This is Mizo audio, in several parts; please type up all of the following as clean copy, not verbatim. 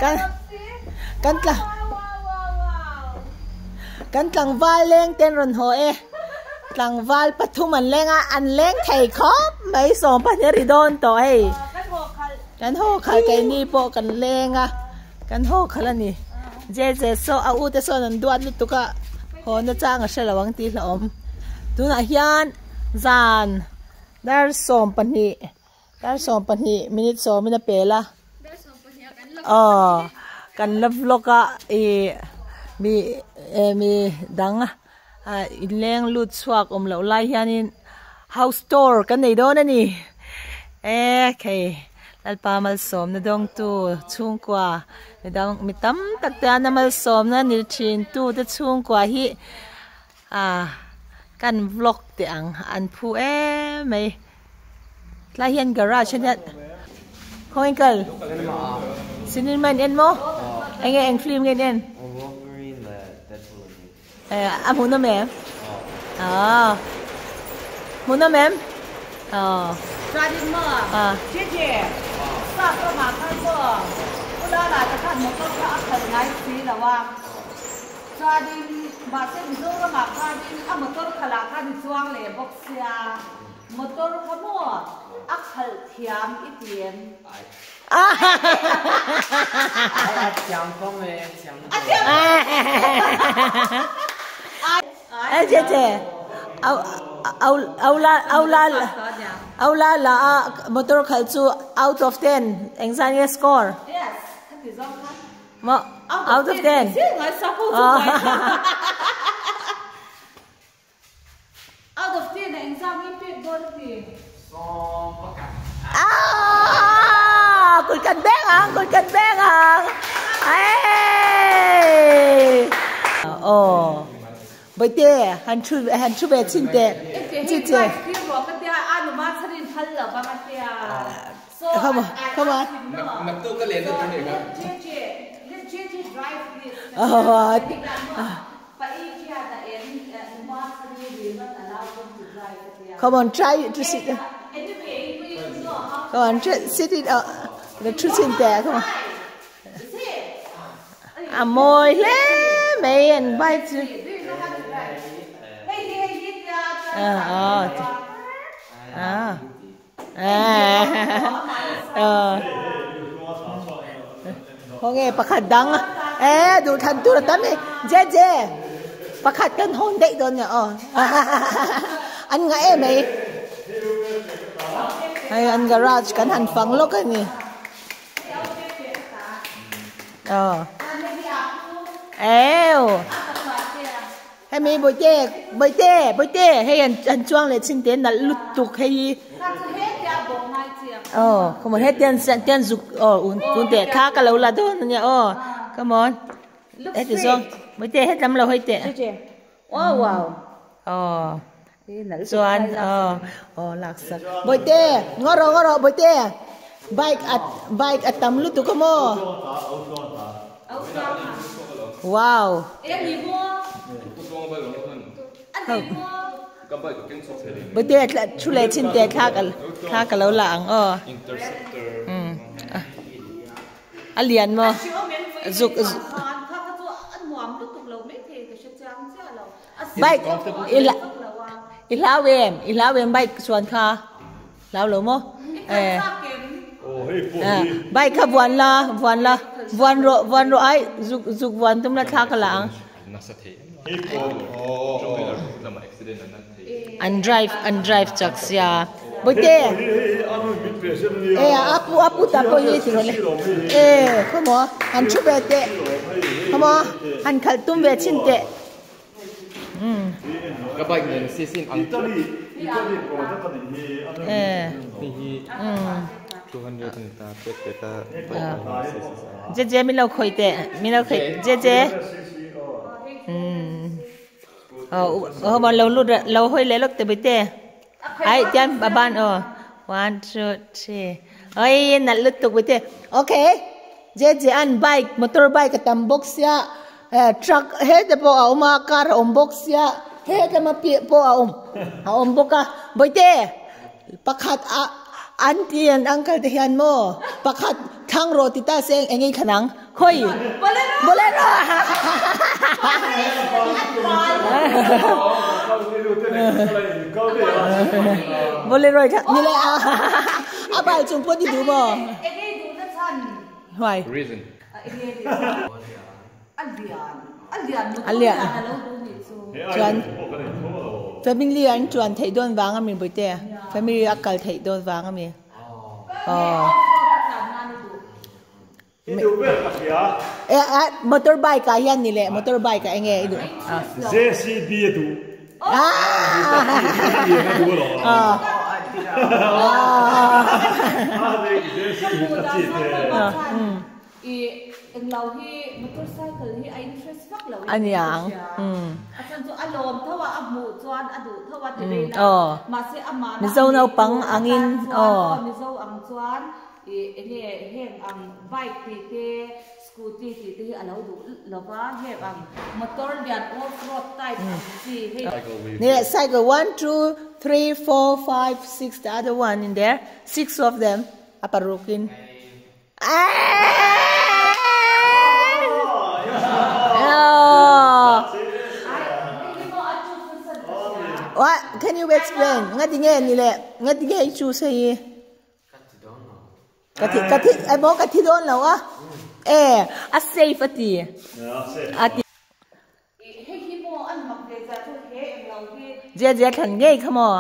Kan kan tla kan tlangval leng ten rawn haw e tlangval pathum an leng a an leng thei khawp mai sawm pahnih a ri dawn tawh hei kan haw khalh keini pawh kan leng a kan haw khalh a ni je je saw a u te sawn an duat lutuk a haw na chang a hre lo ang tih hlauhawm tunah hian zan dar 12 Dar 12 minute sawmin a pel a. Aw kan la vlog a ih mi eh mi dang ah inleng lut chhuak awm loh lai hianin house tour kan nei dawn a ni. E khei Lalpa malsawmna dawngtu chhungkua mi dang mi tam tak te ana malsawmna ni thin tu te chhungkua hi ah kan vlog teh ang an phu em mai. Tlai hian garage a nia Khawnge kal Cinema in en maw Enge eng film nge in en Eh a hmuhnawm em Ah Hmuhnawm em Ah Chuanin maw Jeje Sap ramah khan maw Pu Lala te khan motor kha a khalh ngai si lo a Chuanin mahse Mizoramah khanin a motor khalh ah khan i chuang leh bawk sia. Motor kha maw a khalh thiam i ti em? A thiam kawng e, a thiam A thiam Ai che che au au au la au la au la la a motor khalh chu out of 10 engzah nge score? Yes, khati zawng kha. Maw out of 10. Out of 10 a engzam nge pek dawn a ti? Sawm pakhat. Aaa kut kan beng ang kut kan beng ang eii aw Bawihte han thu han thu ve chhin teh chi che Come on come on Come on, try to sit. Come on, try, sit it up. The truth in there. Come on. A mawi hle mai an bike chu. Ah, ah. Khawnge pakhat dang e duh than tur a tam e je je pakhat kan hawn daih dawn nia aw an ngah em mai hei an garage kan han fang lawk a ni aw eww. Hemi Bawihte, Bawihte, Bawihte, hei an an chuang leh chin te nalh lutuk hei hi. Aw, come on, hetian tian zuk aw un un teh kha ka lo la dawn ania aw, come on. Heti zawng, Bawihte hetlam lo hawi teh. Wow wow. Aw, chuan aw aw laksak. Bawihte, ngaw rawh ngaw rawh Bawihte, bike a bike a tam lutuk a maw. Wow. Bawihte thu leh chin teh thla ka thla ka lo la ang aw. A lian maw? Zuk Bike i i hlau em i hlau em bike chuan kha hlau lo maw eh bike kha vuan la vuan la vuan rawh vuan rawh ai zuk zuk vuan tum la thla ka la ang an drive an drive chak sia bawihte e a pu a pu ta pawh hi ti rawh le e khawmaw han thu ve teh khawmaw han khalh tum ve chhin teh. Ka bike nen si sin ang chiah. Jeje min lo khawih teh min lo khawih jeje aw lo lut lo hawi leh lawk teh bawihte ai tian a ban aw one two three oi nalh lutuk bawihte okay. Jeje an bike motor bike a tam bawk sia eh truck hete pawh a awm a car a awm bawk sia hetlama piah pawh a awm a awm bawk a bawihte pakhat ah aunty and uncle te hian maw pakhat Thlang rawh ti ta se eng nge thlan ang? Khawi? Bolero! Bolero i thlang ni le a a bal chung pawh ni duh maw? Why? Reason. A lian chuan family an chuan theih dawn vang a mi Bawihte family a kal theih dawn vang a mi. Motor bike ah hian ni leh motor bike ah enge i duh? JCB a duh. I englo hi motorcycle hi a interest vak lo in A niang. ka hria. A chhan chu a lawm tho a, a hmuh chuan a duh tho a ti rei la. Mahse amahna Mizo a naupang neih tur angin atan chuan aw Mizo ang chuan i enge heng ang bike tih te scooty tih te hi a lo duh lo va, heng ang motor lian off road type ang chi hei. Nge cycle one two three four five six the other one in there six of them a parukin. What? Can you explain? Nga ti nge ni le? Nga ti nge i choose hei? Ka thi ka thi ai bo ka thi dawn lo a. Eh, a safe a ti. A ti. Zia zia thlan ngei kha maw?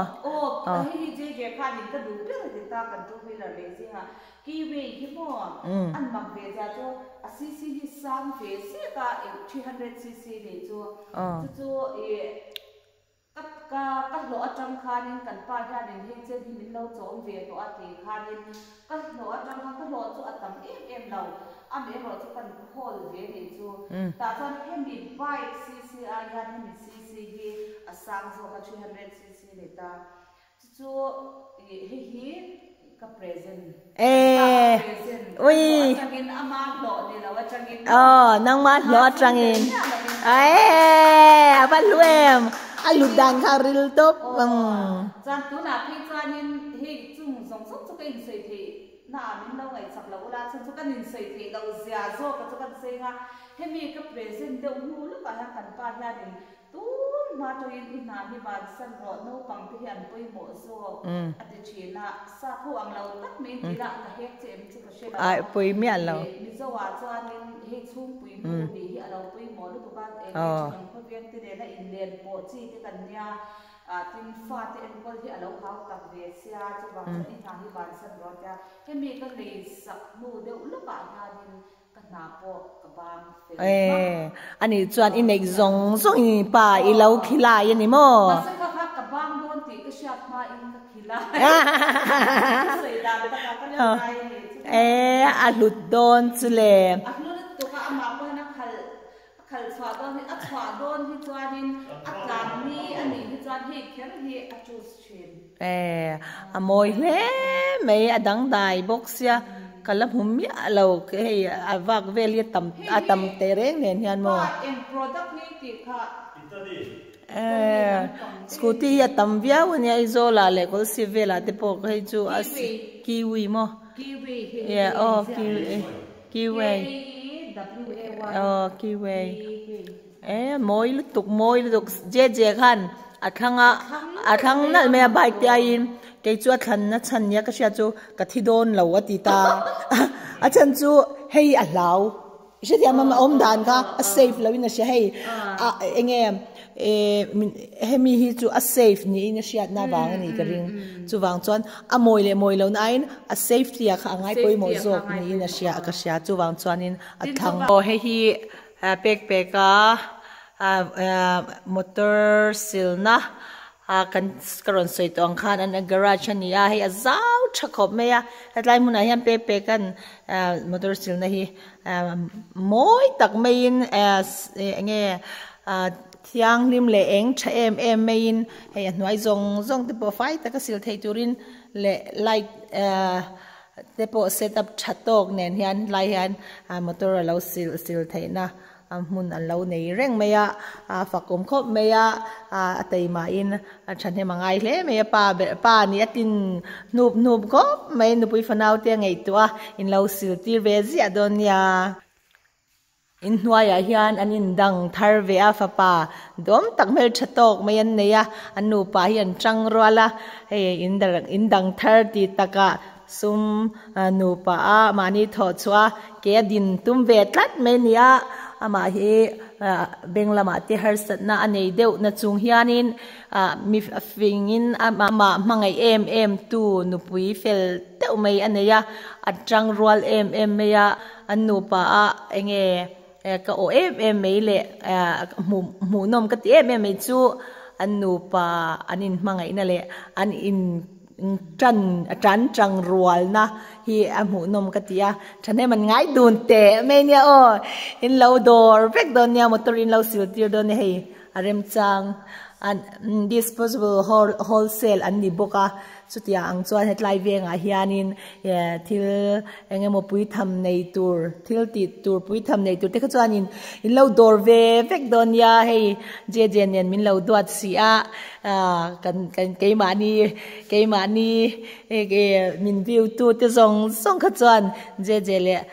Ka ka ka hlawh atang khanin kan pa hianin hei chen hi min lo chawm ve tawh a ti khanin ka hlawh atang khan ka hlawh chu a tam em em lo, amah erawh chu kan khawl ve nih chu. Tah chuan hemi bike cc ai hian hemi cc hi a sang zawk a, 300 cc ni ta. Chu chu ih hei hi ka present, kan pa ka present, ka hlawh atangin ama hlawh ni lo atangin Aw, nangmah hlawh atangin. Ae, a va hlu em, a hlut dan kha a ril tawp. Aw, chuan tunah phei chuanin hei chung zawng zawng chu ka insawi theih na ah min lo ngaihchak lo ula, chhan chu kan insawi theih loh zia zawk a chu kan sawi anga hemi ka present deuh hnu lawkah hian kan pa hianin Tun hma tawhin i hna hi vansan rawh, naupang te hi an pawimawh zawk, a ti thin a. Sakho ang lo tak mai in tih lah ka hek che em chu ka hre lo a. Pui miah lo. Mizo ah chuanin hei chhungpui hnu nih hi a lo pawimawh lutuk a, eng nge thenawm khawveng te nena inlen pawh chi te kan nia, tin fa te enkawl hi a lo hau tak ve sia, chuvang chuan i hna hi vansan rawh a tia. Hemi ka lei sak hnu deuh lawkah hianin Ka hna pawh ka bang fel hmak. E, anih chuan i neih zawng zawng i pa i lo khilai a ni maw? Mahse kha kha ka bang dawn tih ka hriat hmain ka khilai. Ka sawi dan takah ka khilai a nih chu. E, a hlut dawn chu le. A hlu lutuk a, amah pawhin a khalh a khalh chhuah dawn hi, a chhuah dawn hi chuanin a tlan ni a nih hi chuan hei kher hi a choose thin. E, a mawi hle mai, a dangdai bawk sia, ka la hmu miah lo, hei a vak vel hi a tam a tam teh reng nen hian maw. Kha eng product nge tih kha. E, scooty hi a tam viau a nia, Aizawl ah leh Kawlsip velah te pawh hei chu a kiwi maw. Kiwi hi Yeah, oh kiwi, kiwi. K-I-W-A-Y. Oh kiwi. E mawi lutuk mawi lutuk je je khan a thlang a a thlang nalh mai a bike te aiin kei chu a thlan na chhan nia ka hriat chu ka thi dawn lo a ti ta a chhan chu hei a hlau i hrethiam a awm dan kha a safe lo in a hria hei a enge eh hemi hi chu a safe niin a hriatna vang a ni ka ring chuvang chuan a mawi leh mawi lohna aiin a safety ah kha a ngai pawimawh zawk niin a hria ka hria chuvang chuanin a thlang aw hei hi Pek pek a motor silna kan ka rawn sawi tawh ang khan an garage a ni a hei a zau tha khawp mai a hetlai hmunah hian pek pek an motor silna hi mawi tak maiin eng nge thianghlim leh eng tha em em maiin hei a hnuai zawng zawng te pawh fai taka sil thei turin leh light Te pawh set up tha tawk nen hian helai hian motor a lo sil sil theih na hmun an lo nei reng mai a, a fakawm khawp mai a, a teimahin a thahnem a ngai hle mai a, pa ber pa nih a tin hnup hnup khawp mai nupui fanau te a ngaihtuah a, in lo sil tir ve ziah dawn nia. Inhnuaiah hian an indang thar ve a, fapa dawm tak hmeltha tawk mai an nei a, an nupa hi an tang rual a, hei indang thar tih takah sum nupa a mahni thawh chhuah a, ke a din tum ve tlat mai a ni a, amah hi beng lamah te harsatna a nei deuh na chung hianin mi fingin amah hmangaih em em tu nupui fel deuh mai a nei a, a tang rual em em mai a. An nupa a enge ka aw em em mai leh hmuhnawm ka ti em em mai chu an nupa an inhmangaihna leh an in tan tan tang rualna hi a hmuhnawm ka ti a thahnem an ngai dun teh mai nia aw in lo dawr vek dawn nia motor in lo sil tir dawn nia hei a remchang an disposable wholesale an ni bawk a. Chutiang ang chuan hetlai vengah hianin thil eng emaw puitham nei tur thil tih tur puitham nei tur te kha chuanin in lo dawr ve vek dawn nia hei JJ nen min lo duat si a kan kan keimahni keimahni min view tu te zawng zawng kha chuan JJ leh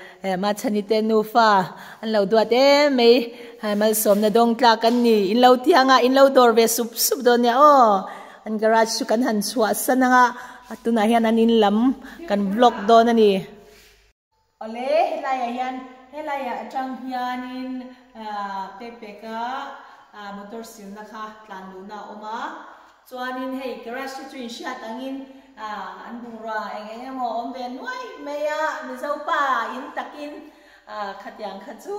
Machhani te nufa an lo duat em mai malsawmna dawng tlak an ni in lo tiang a in lo dawr ve sup sup dawn nia aw. An garage chu kan han chhuah san ang a, a tunah hian an in lam kan vlog dawn a ni. Awle helaiah hian helaiah atang hianin Pepeka motor silna kha tlan luhna a awm a, chuanin hei garage hi chu in hriat angin an bungrua eng eng emaw a awm ve nuai mai a, Mizo pa in takin Khatiang kha chu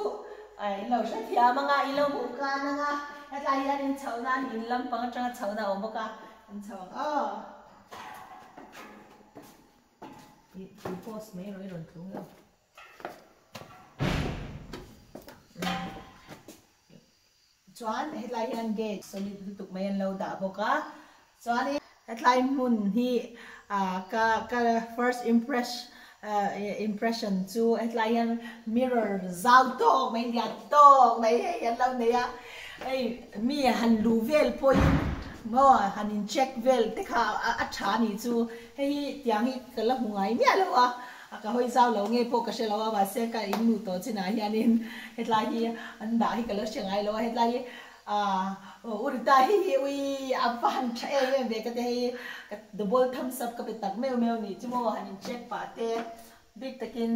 in lo hrethiam ang a, in lo hmuh kan ang a, hetlai hian in chhoh nan in lampang atanga chhohna a awm bawk a, in chho ang aw. I post mai erawh i rawn tlung lo. Chuan hetlai hian gate solid lutuk mai an lo dah bawk a, chuan hetlai hmun hi ka ka first impress impression chu hetlai hian mirror zau tawk mai lian tawk mai hei an lo nei a, hei mi han luh vel pawhin maw han in check vel te kha a tha a nih chu, hei hi tiang hi ka la hmu ngai miah lo a. A ka hawi zau lo nge pawh ka hre lo a, mahse ka in nu tawh chinah hianin hetlai hi an dah hi ka lo hre ngai lo a, hetlai hi aah u Rita hi hi ui a va han tha em em ve ka ti hei ka double thumbs up ka pe tak meuh meuh nih chu maw han in check pah te bik takin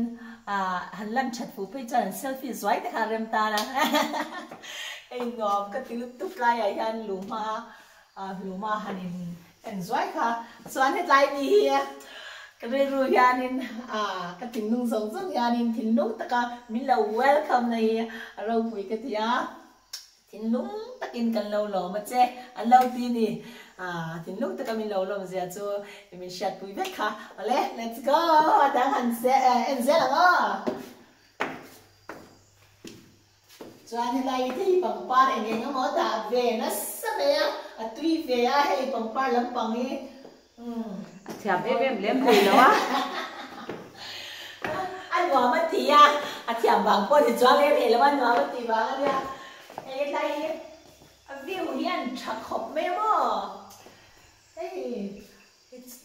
aah han lan that fuh phei chuan selfie zuai te kha a rem tan a hei nuam ka ti lutuk tlaiah hian luhma aah luhma han in En zuai kha chuan hetlai ni hi ka rilru hianin ka thinlung zawng zawng hianin thinlung taka min lo welcome na hi a ropui ka ti a, thinlung takin kan lo lawm a che an lo ti ni, thinlung taka min lo lawm zia chu min hriatpui vek kha awle let's go a dang han en zel ang aw. Chuan helai hi thei pangpar eng eng emaw a dah ve nasa mai a, a tui ve a hei pangpar lampang hi umm. A thiam em em lem thei lo a. A nuam a ti a, a thiam vang pawh ni chuang lem thei lo a, nuam a ti vang a nia. Hei helai hi a view hi an tha khawp mai a maw. Hei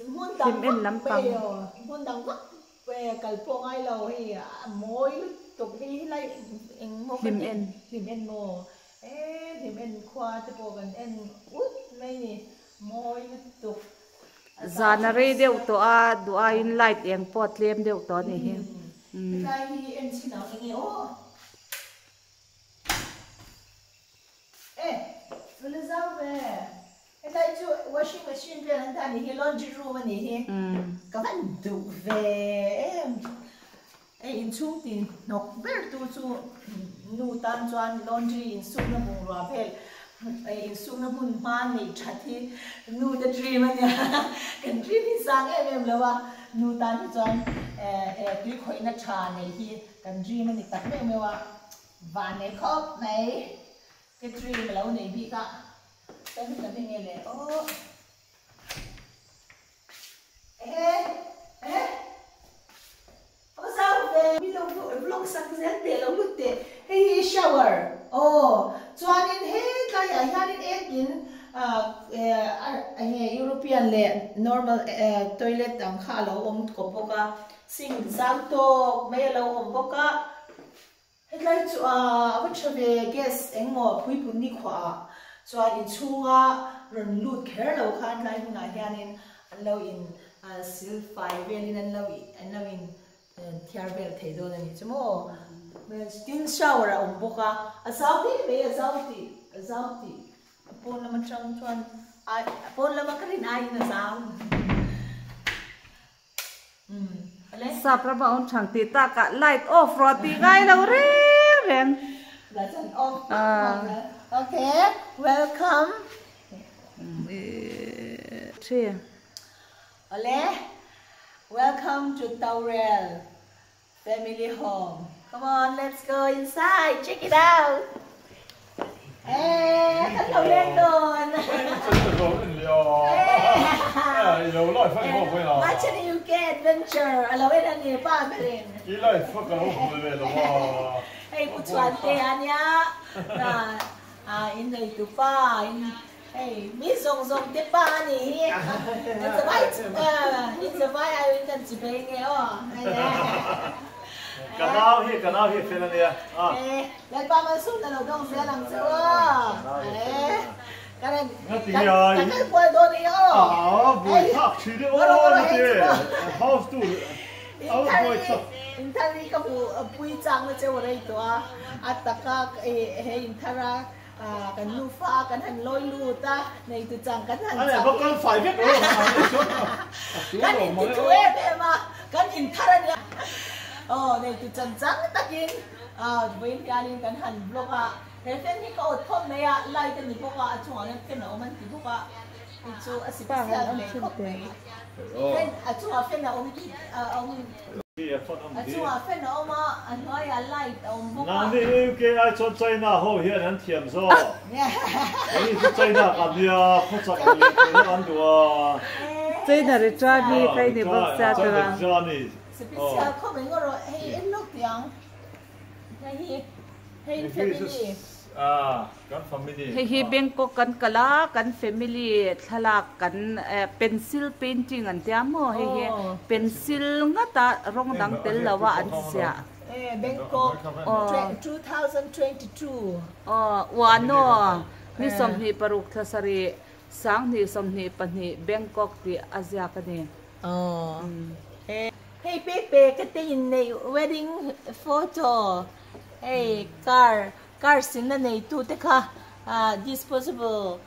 hmun dang vak mai aw, hmun dang vak kal pawh ngai lo hei a mawi lutuk hei helai eng maw kan en hlim en maw e hlim en khua te pawh kan en ut mai ni mawi lutuk. Zan a rei deuh tawh a duh aiin light eng pawh a tlem deuh tawh a ni hi. Hetlai hi en chhin ang enge aw. E la zau ve. Hetlai chu washing machine vel an dah a nih hi, laundry room a nih hi. Ka van duh ve em. Hei inchhung tin hnawk ber tu chu nu tan chuan laundry insukna bungrua vel insukna hmun hma neih that hi nu te dream a nia. Kan dream hi sang em em lo a, nu tan hi chuan tui khawihna tha neih hi kan dream a ni tak meuh meuh a. Van nei khawp mai. Ka dream a lo nei bik a, chuan heta mi nge le aw. Ehe ehe aw zau ve. Mi lo vlog sak zel teh lo lut teh hei hi shower aw chuanin hetlaiah hianin engtin enge European leh normal toilet ang kha a lo awm kawp bawk a sink zau tawk mai a lo awm bawk a hetlai chu a va tha ve gas engmaw phuipun nikhuaah chuan inchhunga rawn lut kher lo khan tlai hunah hianin an lo in silfai velin an lo an lo in Thiar vel thei dawn a nih chu maw? Tin shower a awm bawk a, a zau hle mai a zau tih a zau tih a pawn lam atang chuan a pawn lama ka rin aiin a zau. Umm ale. Sap rama awm thang tih takah light off rawh tih ngai lo reng reng. Light an off hmak hmak. Okay, welcome. Three. Awle, welcome to Taurel family home. Come on, let's go inside, check it out. Eh, kan lo leng dawn. Machani UK adventure a lo en a ni pa berin. Hei Pu Chhuante a nia, in neitu pa in Hei, mi zawng zawng te pa a nih hi. In zavai in zavai aiin kan chi bei nge aw. Ka nau hi, ka nau hi fel a nia. Lalpa Malsawmna lo dawng zel ang che aw. Ka rawn ka kal kual dawn i aw. A buai thlak thin e aw nute house tour a buai thlak. Inthar hi ka hmu pui chang na cheu a rei tawh a, a taka he inthar a Kan nufa a kan han lawi lut a, neitu chang kan han chak hi. Kan fai vek lo Kan inti thu em em a, kan inthar a nia. Aw neitu chan chang takin vawiin hianin kan han vlog a, he fan hi ka awt khawp mai a, light a ni bawk a, a chungah hian fan a awm an ti bawk a, hei chu a special hle khawp mai. Fan a chungah fan a awm tih a awm. A chungah fan a awm a, a hnuaiah light a awm bawk a. Nangni UK ai chuan China ho hian an thiam zawk. Keini chu China kan nia, khawchak ang leh tur hi an duh a. China ri chuan hi kai ni bawk sia tura. China ri chuan hi. Special khawp eng erawh hei en lawk tih ang. Hei hi hei in family. Kan family. Hei hi Bangkok kan kal a, kan family thlalak kan pencil painting an tia maw hei hi pencil ngata rawng dang tel lo a an siah. Bangkok 2022. Aw uano ni 26 thla sarih 20 22 Bangkok tih a ziak a ni. Hei Pepe ka te inneih wedding photo hei car Car sinna neitu te kha disposable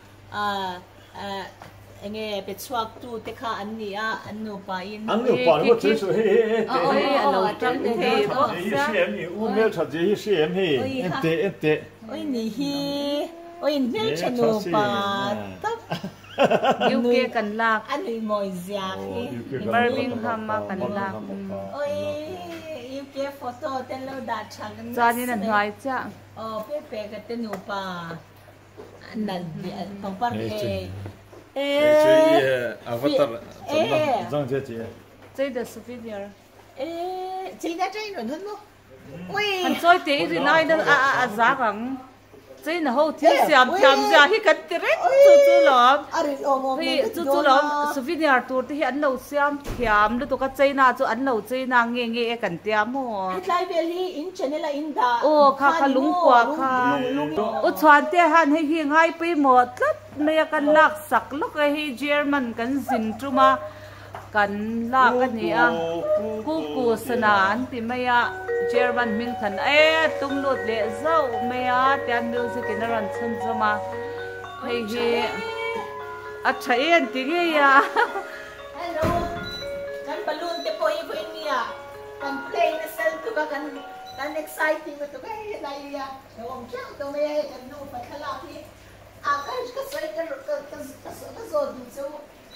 enge pe chhuak tu te kha an ni a, an nupa in. An nupa ni maw chu hei hei hei te hei a lo tang thei bawk sia. Hi hri em ni u hmel that zia hi hri em hei en teh en teh. Oi ni hi oi in hmeltha nupa tak. UK kan lak. A nui mawi zia khi. Birmingham a kan lak. Oi UK photo te an lo dah tha kan nasa. Chuanin a hnuai chiah. Aw pe pe ka te nupa nalh pangpar e. Avatar zang che che. Chei the souvenir. E chei na chei rawn hawn maw. Ui. Han chawi teh i rin ai na a zak ang. China ho thil siam thiam zia hi kan ti reng chu chu lawm. Hei chu chu lawm souvenir tur te hi an lo siam thiam lutuk a China chu an lo China nge nge e kan tia maw. Hetlai vel hi in channel a in dah Aw kha kha lungkua kha. U Chhuante han hei hi ngai pawimawh tlat mai a kan lak sak lawk e hei German kan zin tum a Kan lak a ni a, Kuku sana an ti mai a, German hming than e tum lut leh zauh mai a tian music in a rawn chhun zawm a, hei hi a tha e an ti ngei a. Hello, kan balloon te pawh hi vawiin nia kan play nasa lutuk a, kan kan exciting lutuk a hei helai hi a lo awm teuh tawh mai a, hei kan nupa thlalak hi a ka sawi ka ka zawt duh chu.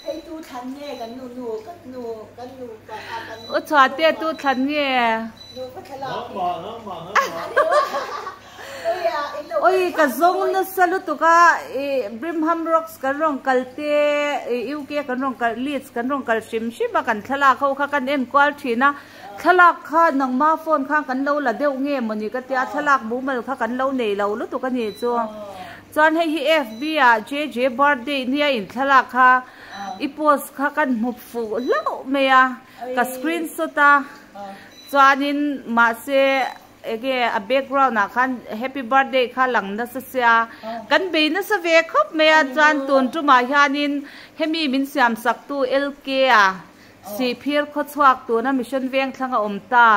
Hei tu thlan nge kan nu nu kan nu kan nu pa a kan U Chhuate tu thlan nge? Nu pa thlalak Nangmah nangmah nangmah. Oi ka zawng nasa lutuk a ih Brimham Rocks kan rawn kal te ih UK kan rawn kal Leeds kan rawn kal hrim hrim a kan thlalak ho kha kan enkual thin a thlalak kha nangma phone khan kan lo la deuh nge mawni ka tia thlalak mumal kha kan lo nei lo lutuk a nih chu chuan hei hi FB ah JJ birthday nia in thlalak kha i post kha kan hmu fuh hlauh mai a ka screenshot a chuanin mahse. Enge a background ah khan happy birthday kha lang nasa sia kan bei nasa ve khawp mai a chuan tun tumah hianin hemi min siam sak tu LK a sihphir khawchhuak tuna mission veng thlang a awm ta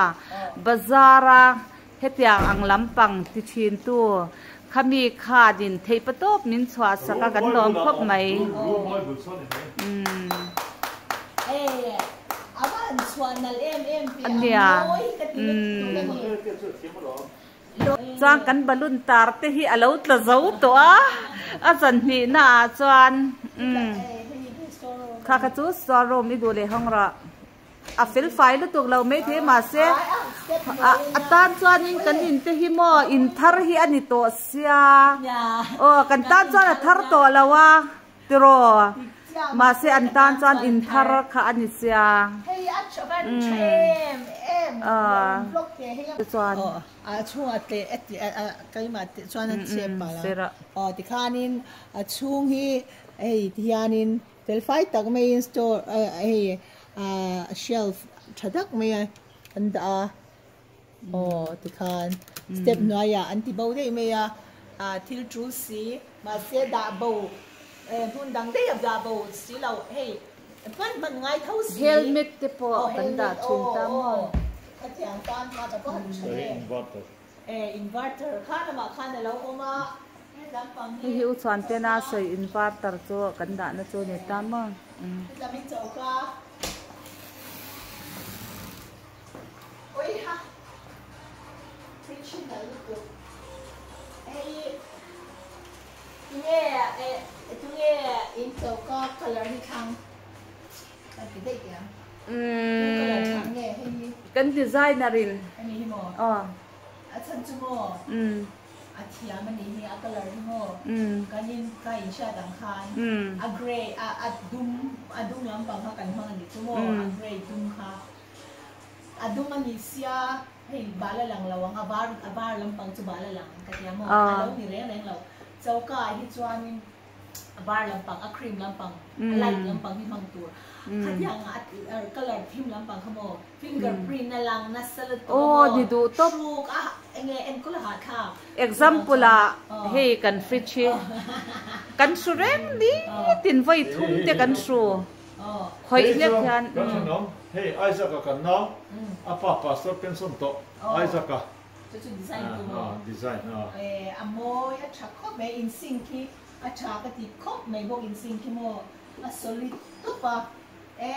bazar a hetiang ang lampang ti thin tu khami khanin theih patawp min chhuah sak a kan lawm khawp mai. Ania umm chuan kan balloon tar te hi a lo tla zo tawh a a zan hnih na ah chuan umm kha kha chu store room i duh leh hawng rawh a fel fai lutuk lo maithei mahse a tan chuanin kan in te hi maw in thar hi a ni tawh sia aw kan tan chuan a thar tawh lo a. Tiraw? Mahse an tan chuan in thar kha a ni sia. Chuan. A chhungah tleh a ti a keimah teh chuan a chep palh a. Aw tikhanin a chhung hi hei tihianin felfai tak maiin store hei shelf tha tak mai a an dah a. Aw tikhan step hnuaiah an ti bo daih mai a, thil tul si mahse dah bo hmun dang daih a dah bo si lo hei hman hman ngai tho si. Helmet te pawh kan dah thin ta maw? Khatiang tan kha ka pawh han tha em. Inverter kha lamah khan a lo awm a hetlam pang hi. Hei hi u chuan tena sawi inverter chu kan dahna chu ni ta maw? Hetlam in choka. Awiha Traditional lutuk hei tunge eh tunge in choka colour hi thlang kan ti daih teh ang tu colour thlang nge hei hi Kan designer in hemi hi maw aw a chhan chu maw a thiam a nih hi a colour hi maw kan in ka in hriat ang khan a grey a a dum a dum lampang kha kan hmang a nih chu maw a grey dum kha. A dum a ni sia, hei bal a lang lo ang, a var a var lampang chu bal a lang ka tia maw, a lo ni reng reng lo. Choka ah hi chuanin a var lampang, a cream lampang, a light lampang hi hmang tur. Khatiang a colour thim lampang kha maw, finger print a lang nasa lutuk a maw, hruk a enge enkawl a hahthlak. Example ah hei kan fridge hi kan hru reng nitin vawi thum te kan hru. Khawih hlek hian Kan thenawm, hei Isaac-a kan nau, a pa pastor pension tawh Isaac-a. Chu chu design tu maw? Design a. A mawi a tha khawp mai, in sink hi a tha ka ti khawp mai bawk in sink hi maw a solid tawp a, e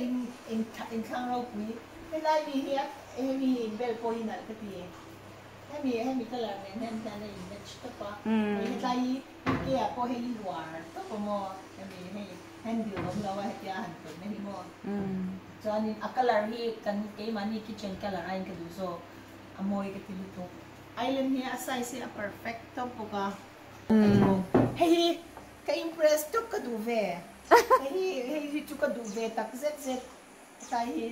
in in thlang ropui helai mi hi hemi hi in bel pawh hi nalh ka ti, hemi hemi colour nen hian hian a in match tawp a, hei hetlai hi ke ah pawh hei hi uar tawp a maw hemi hei. Handle awm lo a hetia han pawih na hi maw. Chuanin a colour hi kan keimahni kitchen colour aiin ka duh zawk a mawi ka ti lutuk. Island hi a size hi a perfect tawp bawk a. Hei hi ka impress tawp ka duh ve. Hei hi hei hi chu ka duh ve tak zet zet. Hetlai hi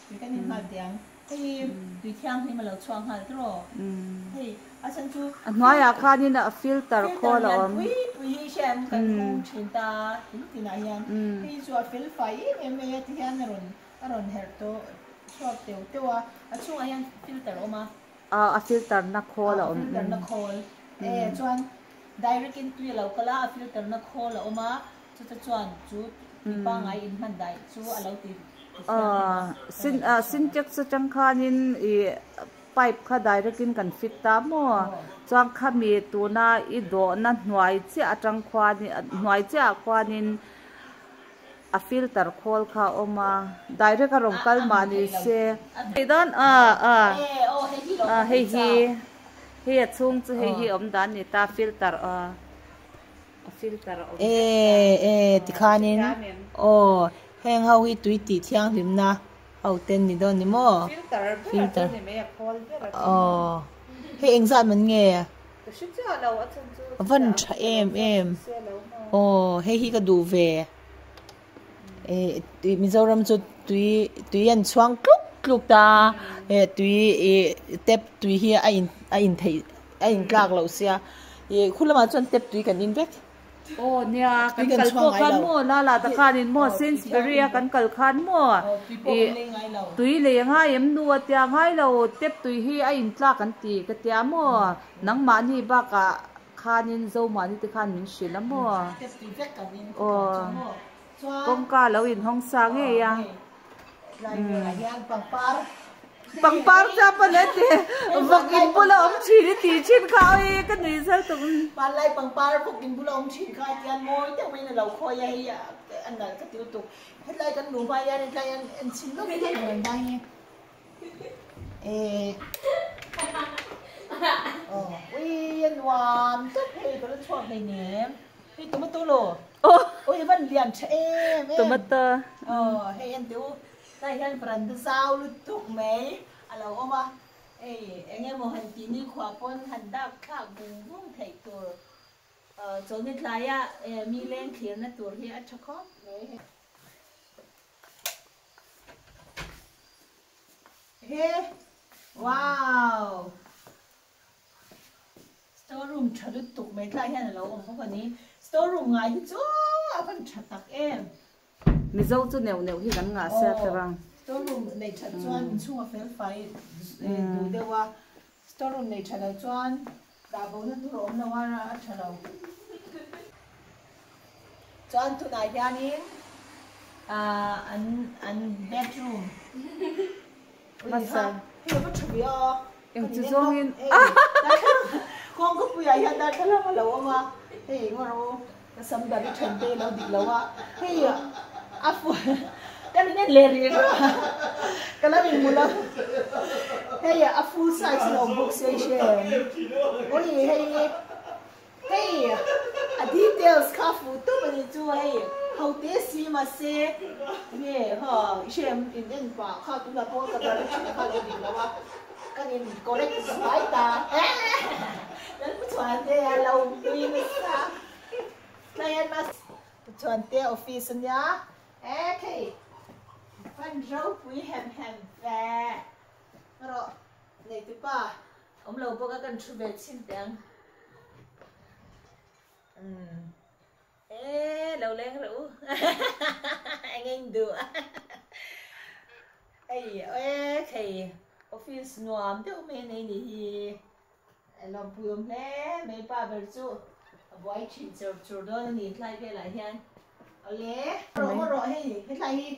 tui kan in nghal teh ang. Hei hi tui thianghlim a lo chhuak nghal tawh. Hei a chhan chu. A hnuaiah khanin a filter khawl a awm. Filter lian pui pui hi hriat kan hung thin ta tin tinah hian. Hei chu a fel fai em em mai a ti hian a rawn a rawn herh tawh chhuak teuh teuh a. A chhungah hian filter a awm a. A filter na khawl a awm. A filter na khawl. E chuan direct in tui a lo kal a, a filter na khawl a awm a. Chuta chuan chu ti pangai in hman daih chu a lo ti Sin sintex atang khanin ih pipe kha direct in kan fit ta maw chuan khami tuna i dawhna hnuai chiah atang khuanin hnuai chiah ah khuanin a filter khawl kha a awm a direct a rawn kal mah ni se dan a a hei hi hei a chhung chu hei hi awm dan ni ta filter a. E e tikhanin aw heng ho hi tui tih thianghlimna ho ten ni dawn ni maw filter aw hei engzat man nge? A van tha em em aw hei hi ka duh ve eh Mizoram chu tui tui an chhuang tluk tluk ta eh tui ih tap tui hi a in a in theih a in tlak loh sia ih khu lamah chuan tap tui kan in vek. Aw nia kan kal pawh khan maw la la ta khanin maw Sainsbury a kan kal khan maw ih tui lei a ngai em nu a tia ngai lo tap tui hi a in tlak an ti ka tia maw nangmahni bakah khanin Zomani te khan min hrilh a maw aw kawngka lo inhawng sa ngei a. Pangpar cha pawn a ti vawk in bula awm thin i tih thin kha awi ka nui zal tuk. Panlai pangpar vawk in bula awm thin kha tian mawi deuh maiin a lo khawi a hei a nalh ka ti lutuk. Hetlai kan luh hma hian hetlai hian en chhin lawk ila rawn dai hi. Eh aw ui a nuam tawp hei ka la chhuak hleinem. Hei tomato law. Ui a van lian tha em em. Tomato. Aw hei en teh u. Tlai hian veranda zau lutuk mai a lo awm a, hei eng emaw han tih nikhua pawn han dak thlak vung vung theih tur chawlhni tlaia mi leng thlirna tur hi a tha khawp mai hei. He wow store room tha lutuk mai tlai hian a lo awm bawk a ni, store room ngai hi chu a van tha tak em. Mizo chu neuh neuh hi kan ngah sia ta rang. Store room nei that chuan inchhung a fel fai duh deuh a, store room nei tha lo chuan dah bo na tur a awm lo a, a tha lo. Chuan tunah hianin an an bedroom hmasa hei a va tha ve a, eng chu zawngin kawngkapuiah hian darthlalang a lo awm a, hei eng rawh u. Ka sam dan i then te lo dik lo a, hei a fu ka rin en leh rih reuh a, ka lo in hmu lo, hei a full size in a awm bawk sia i hre em, ui hei hei a details kha a fuh tawp a nih chu hei ho te si mahse nge ha i hre em in en pah kha tunah pawh ka dar i then kha lo dik lo a, ka in correct zuai ta Lalpuchhuan te a lo nui nasa. Client mas chuan te office ania e thei fan ropui hem hem ve rawh nei tu pa awm lo bawk a kan thu ve chhin teh ang umm e lo leng rawh u eng eng duh hei e thei office nuam deuh mai nei ni hi. Lawmpui awm hle mai pa ber chu a buai thin chur chur dawn a ni tlai velah hian awle rawh maw rawh hei hetlai hi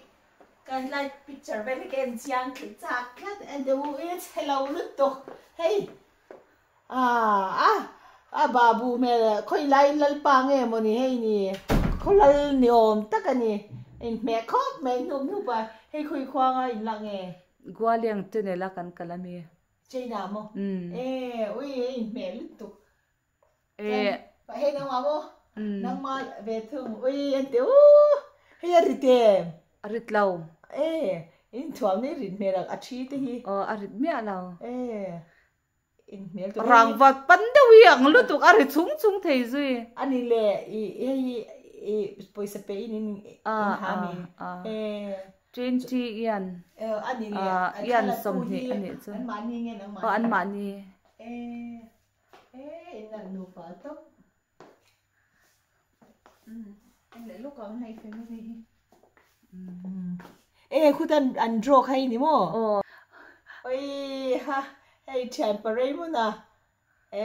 ka hetlai picture vel hi ka en chiang thei chak tlat en teh u i chhe lo lutuk hei ah a a babu hmel khawi lai lalpa nge maw ni hei ni khaw lal ni awm tak a ni inhmeh khawp mai hnup hnup a hei khawi khuanga inlak nge Gualiang tunnel a kan kal a mi. China maw? Ee ui a inhmeh lutuk. Chuan hei nangmah maw? Nangmah ve thung ui an ti u hei a rit em? A rit lo. Ee in thuam nei rit hmel ang a thi te hi. Aw a rit miah lo. Ee inhmel tur. Rangva pan deuh hi ang lutuk a ri chung chung thei zui. Ani le i hei hi i pawisa pe in in ha mi. Ee. 20 ian ian 20 a nih chu aw an mahni. He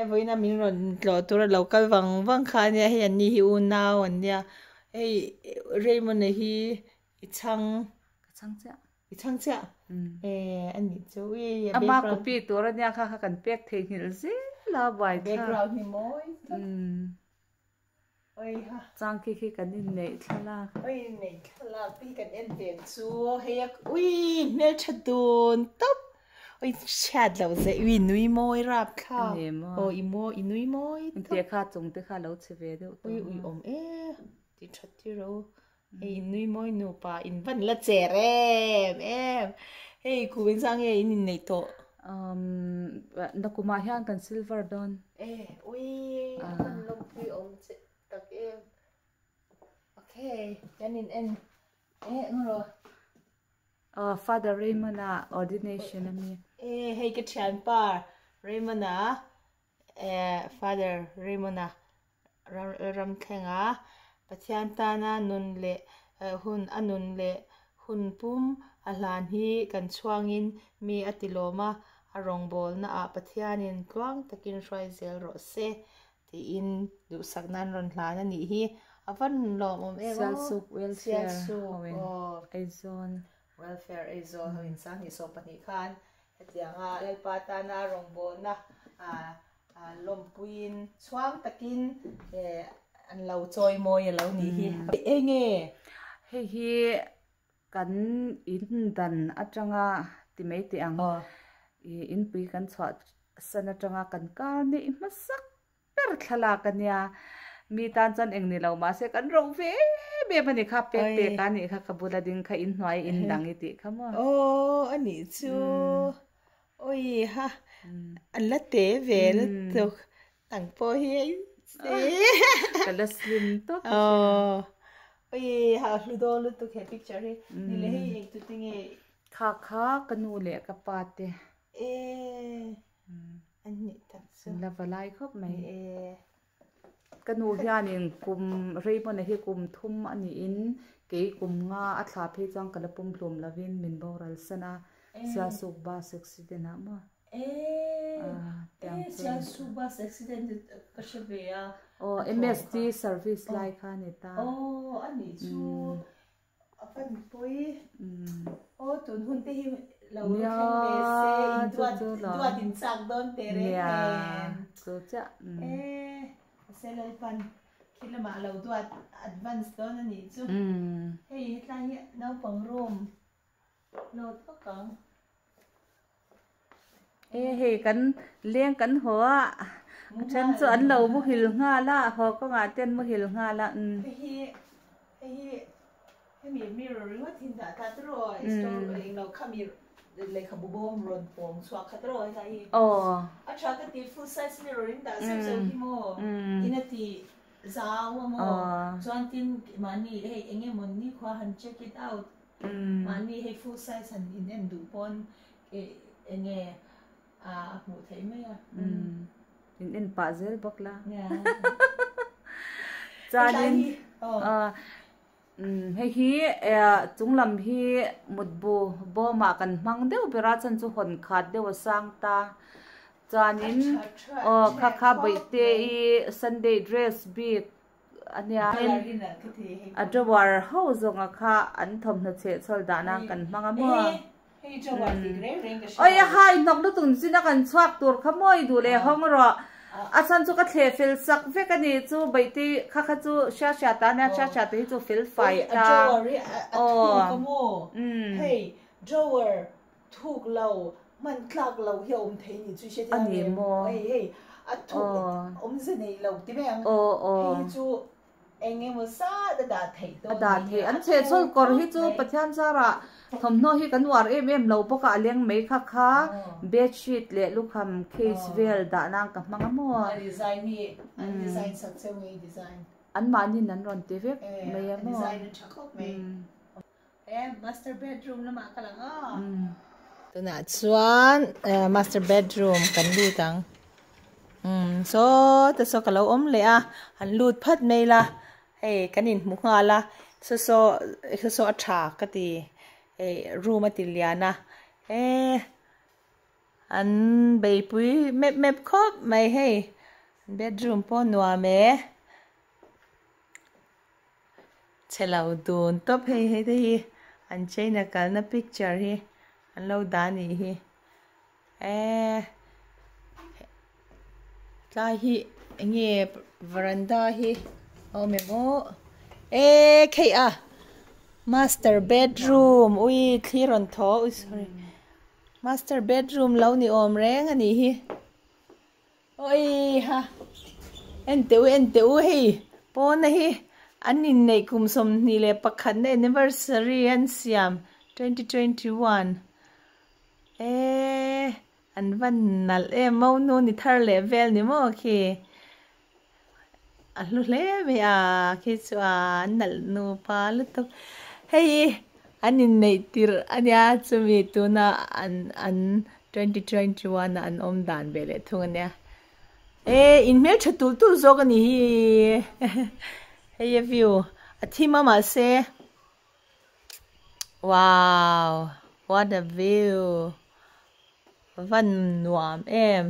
vawiina min rawn tlawh tura lo kal vang vang kha ania hei an ni hi unau an nia hei Raymond a hi i chhang ka chhang chiah i chhang chiah eh a nih chu ui a ama copy tur ania kha kha kan pek theihnghilh zel a buai thlak background hi mawi tak oi ha chang khi khi kan inneih thlalak oi inneih thlalak te hi kan en ve ang chu hei a ui hmeltha dun tawp oi chhiat loh zeh ui nui mawi rap thlak aw i mawi i nui mawi tawp te kha chung te kha lo chhe ve deuh tawh ui ui awm e ti that tir rawh u hei nui mawi nupa in van la cher em em hei kum engzah nge in inneih tawh. Um nakumah hian kan silver dawn. E ui a hman lawmpui awm che tak em. Okay kan in en e eng rawh. Aw Father Raymond a ordination a mi. E hei ka thianpa Raymond a e Father Raymond a Ramthlenga Pathian tana nun leh hun a nun leh hun pum a hlan hi kan chhuangin mi a ti lawm a, a rawngbawlna ah Pathianin tluang takin hruai zel rawh se tiin duhsak nan rawn hlan a nih hi. A va lawmawm em aw. Sialsuk Welfare hoin Aizawl. Welfare Aizawl hoin Sanghnih 12 khan hetianga Lalpa tana rawngbawlna lawmpuiin chhuang takin an lo chawi mawi a lo nih hi. Eng nge? Hei hi kan in dan atanga ti mai teh ang. Inpui kan chhuah san atanga kan kar neih hmasak ber thlalak a nia. Mi tan chuan eng ni lo mahse kan ro ve em em a ni kha, pek pek a nih kha ka bula ding kha inhnuai in dang i tih kha maw. Aw a nih chu. Oi ha an la te ve lutuk nang pawh hi ei se. Ka la slim tawp a hria. Oi ha hlu dawn lutuk he picture hi. Ni le hei eng tute nge. Kha kha ka nu leh ka pa te. E an nih tak chu. An la va lai khawp mai. E. Ka nu hianin kum Raymond-a hi kum thum a niin kei kum nga a thla phei chuan ka la pum hlum lovin min boral san a, Sialsuk bus accident ah maw? Eh, Sialsuk bus accident ka hre ve a. Aw, MST service lai kha a ni ta. Aw, a nih chu. A fan pui. Aw, tun hun te hi lo thleng ve se, in duat duat in chak dawn teh reng nen. Chu chiah. Eh, mahse Lalpan khi lamah a lo duat advance dawn a nih chu. Hei hetlai hi naupang room lawt vak ang. E hei kan leng kan haw a, a then chu an lo muhil nghal a, haw kawngah te an muhil nghal a. Hei hi hei hi hemi mirror ringawt hi dah ta tawh store englo kha mi lehkhabu bawm rawn pawng chhuak kha tawh helai hi. A tha ka ti full size mirror in dah zeuh zeuh hi maw in a ti zau a maw chuan tin mahni hei eng emaw nikhua han check it out Mahni hei full size han in en duh pawn eng nge a hmuh theih mai a. In en pah zel bawk la. Chuanin hei hi chunglam hi mutbu bawmah kan hmang deuh ber a chuan chu hawn khat deuh a sang ta. Chuanin aw kha kha bawihte i Sunday dress bik a nia a drawer ho zawnga kha an thawmhnaw chheh chhawl dah nan kan hmang a maw oi a hai hnawk lutuk nichin a kan chhuak tur kha maw i duh leh hawng rawh a chhan chu ka thleh fel sak vek a ni chu baihte kha kha chu hria hria ta nia hria hria te hi chu fel fai ta aw Thuk lo, hman tlak lo hi a awm thei ni chu i hre thei ang em? Hei hei a thuk awmze nei lo ti mai ang. Hei hi chu eng emaw zat a dah theih dawn A dah theih. An chhehchhawl kawr hi chu Pathian zarah thawmhnaw hi kan uar em em lo bawk a, a leng mai kha kha bed sheet leh lukham case vel dah nan ka hmang a maw? A design hi an design sak cheu ngei design. Anmahniin an rawn ti vek mai a maw? A design a tha khawp mai. He master bedroom lamah ka lang a. Tunah chuan master bedroom kan lut ang. Um saw te saw ka lo awm leh a han lut phat mai la hei kan inhmu nghal a saw saw saw saw a tha ka ti hei room a ti lian a he an beipui mep mep khawp mai hei bedroom pawh nuam e. Chhe lo dun tawp hei hei te hi an China kalna picture hi an lo dah anih hi eee tlai hi eng nge varanda hi a awm em aw eee khei a master bedroom ui thli rawn thaw ui sorry master bedroom lo ni awm reng anih hi. Awi ha en teh u en teh u hei pawna hi an inneih kum 21 na anniversary an siam 2021 eee. An van nalh em monu ni thar leh vel ni maw khi a hlu hle mai a khi chu a an nalh nupa lutuk hei an inneih tirh ania chumi tuna an an 2021 a an awm dan ve leh thung ania e in hmeltha tulh tulh zawk a ni hi hei a view a thim a mahse. Wow what a view van nuam em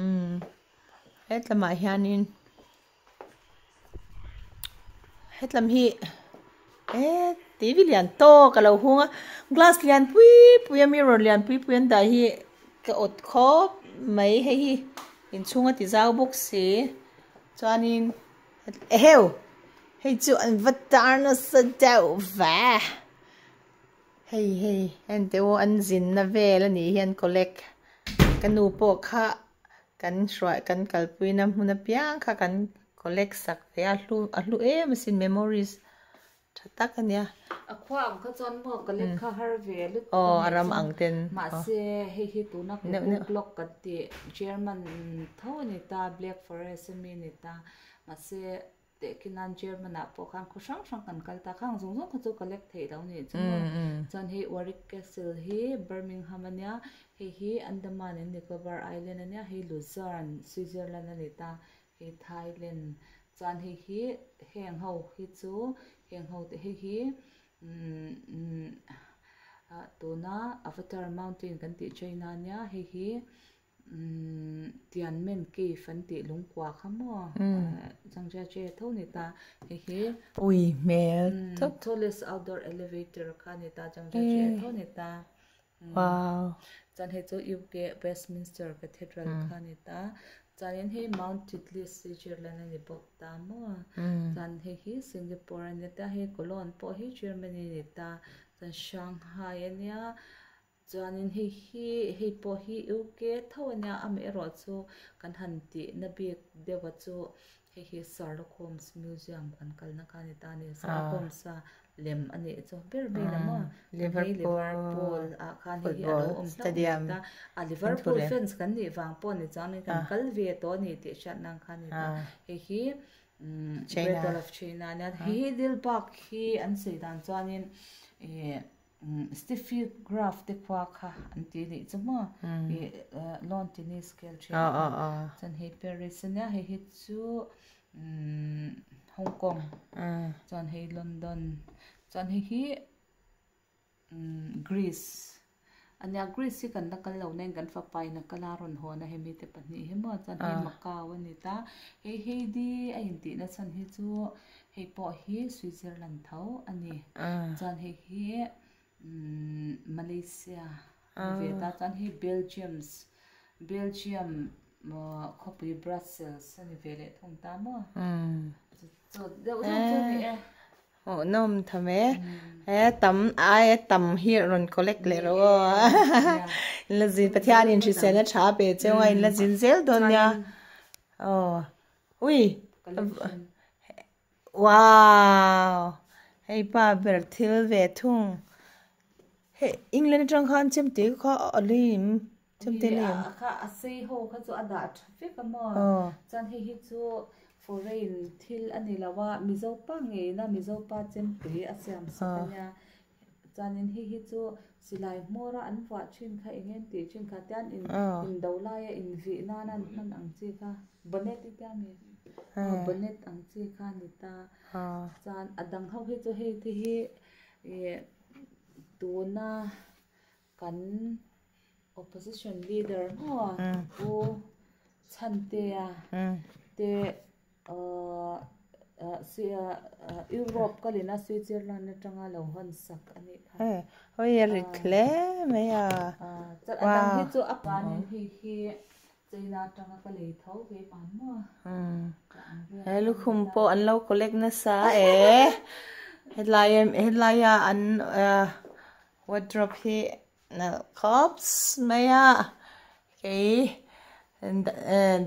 umm hetlamah hianin hetlam hi eh tv lian tawk a lo hung a glass lian pui pui a mirror lian pui pui an dah hi ka awt khawp mai hei hi inchhung a ti zau bawk si chuanin. Eheu! Hei chu an va tar nasa deuh ve. Hei hei en teh u an zinna vel a nih hian collect ka nu pawh kha kan hruai kan kalpuina hmun apiang kha kan collect sak ve a hlu a hlu em asin memories tha tak a nia. A khua ang kha chuan maw collect kha har ve lutuk a nih ram ang ten mahse hei hi tuna Kuku clock kan tih German tho a ni ta Black Forest a mi a ni ta mahse tehkhinan German ah pawh khan khaw hrang hrang kan kal ta khang zawng zawng kha chu collect theih lo nih chu maw chuan hei Warwick Castle hi Birmingham a nia hei hi Andaman and Nicobar Island a nia hei Luzerne Switzerland a ni ta Hei Thailand chuan hei hi heng ho hi chu heng ho te hei hi umm tuna Avatar Mountain kan tih China nia hei hi umm Tianmen Cave an tih lungkua kha maw Zhangjiajie tho ni ta hei hi Pui hmel tawp Tallest outdoor elevator kha ni ta Zhangjiajie tho ni ta. Wow. Chuan hei chu UK Westminster Cathedral kha a ni ta. Chuanin hei Mount Titlis Switzerland a ni bawk ta maw. Chuan hei hi Singapore a ni ta. Hei Cologne pawh hi Germany a ni ta. Chuan Shanghai a nia. Chuanin hei hi hei pawh hi UK tho a nia. Amaherawhchu kan han tihna bik deuh a chu hei hi Sherlock Holmes Museum kan kalna kha a ni ta a ni. Sherlock Holmes a lem a nih chu ber vel a maw Liverpool ah khan hei hi a lo awm hlauh mai ta a Liverpool fans kan nih vang pawh ni chuan kan kal ve tawh a ni tih hriat nan khan a ni ta hei hi Great Wall of China a nia hei hi Dilbagh hi an sawi dan chuanin ih Steffi Graf te khua kha an ti nih chu maw ih lawn tennis khel thin chuan hei Paris a nia hei hi chu. Hong Kong chuan hei London chuan hei hi Greece a nia Greece hi kan la kal lo na in kan fapa in a kal a rawn hawn a hemi te pahnih hi maw chuan hei Macau a ni ta hei Heidi a intih na chhan hi chu hei pawh hi Switzerland tho a ni chuan hei hi Malaysia a ni ve ta chuan hei Belgiums Belgium khawpui Brussels a ni ve leh thung ta maw chu deuh deuh chu a ni e. Hmuhnawm tham e he tam aia tam hi rawn collect leh rawh aw in la zin Pathianin hriselna tha a pe cheu a in la zin zel dawn nia aw ui Wow! Hei pa ber thil ve thung. Hei England atang khan chemte kha a lim. Chemte lim. A kha a sei ho kha chu a dah tha vek a maw. Chuan hei hi chu foreign thil a ni lo a, Mizo pa ngeina Mizo pa chempui a siam sak a nia. Chuanin hei hi chu silai hmawra an vuah thin kha eng nge tih thin kha tian in indo laia invih nana an hman ang chi kha bonnet i tia mi bonnet ang chi kha a ni ta chuan a dang ho hi chu hei te hi ih tuna kan opposition leader maw pu Chhantea te ahh Europe kalin a Switzerland atanga lo hawn sak a nih kha. Hawi a rit hle mai a. Chuan a dang hi chu a panin hei hi China atanga ka lei tho ve man maw. He lukhum pawh an lo collect nasa e. Hetlai helaia an wardrobe hi nalh khawp mai a. Kei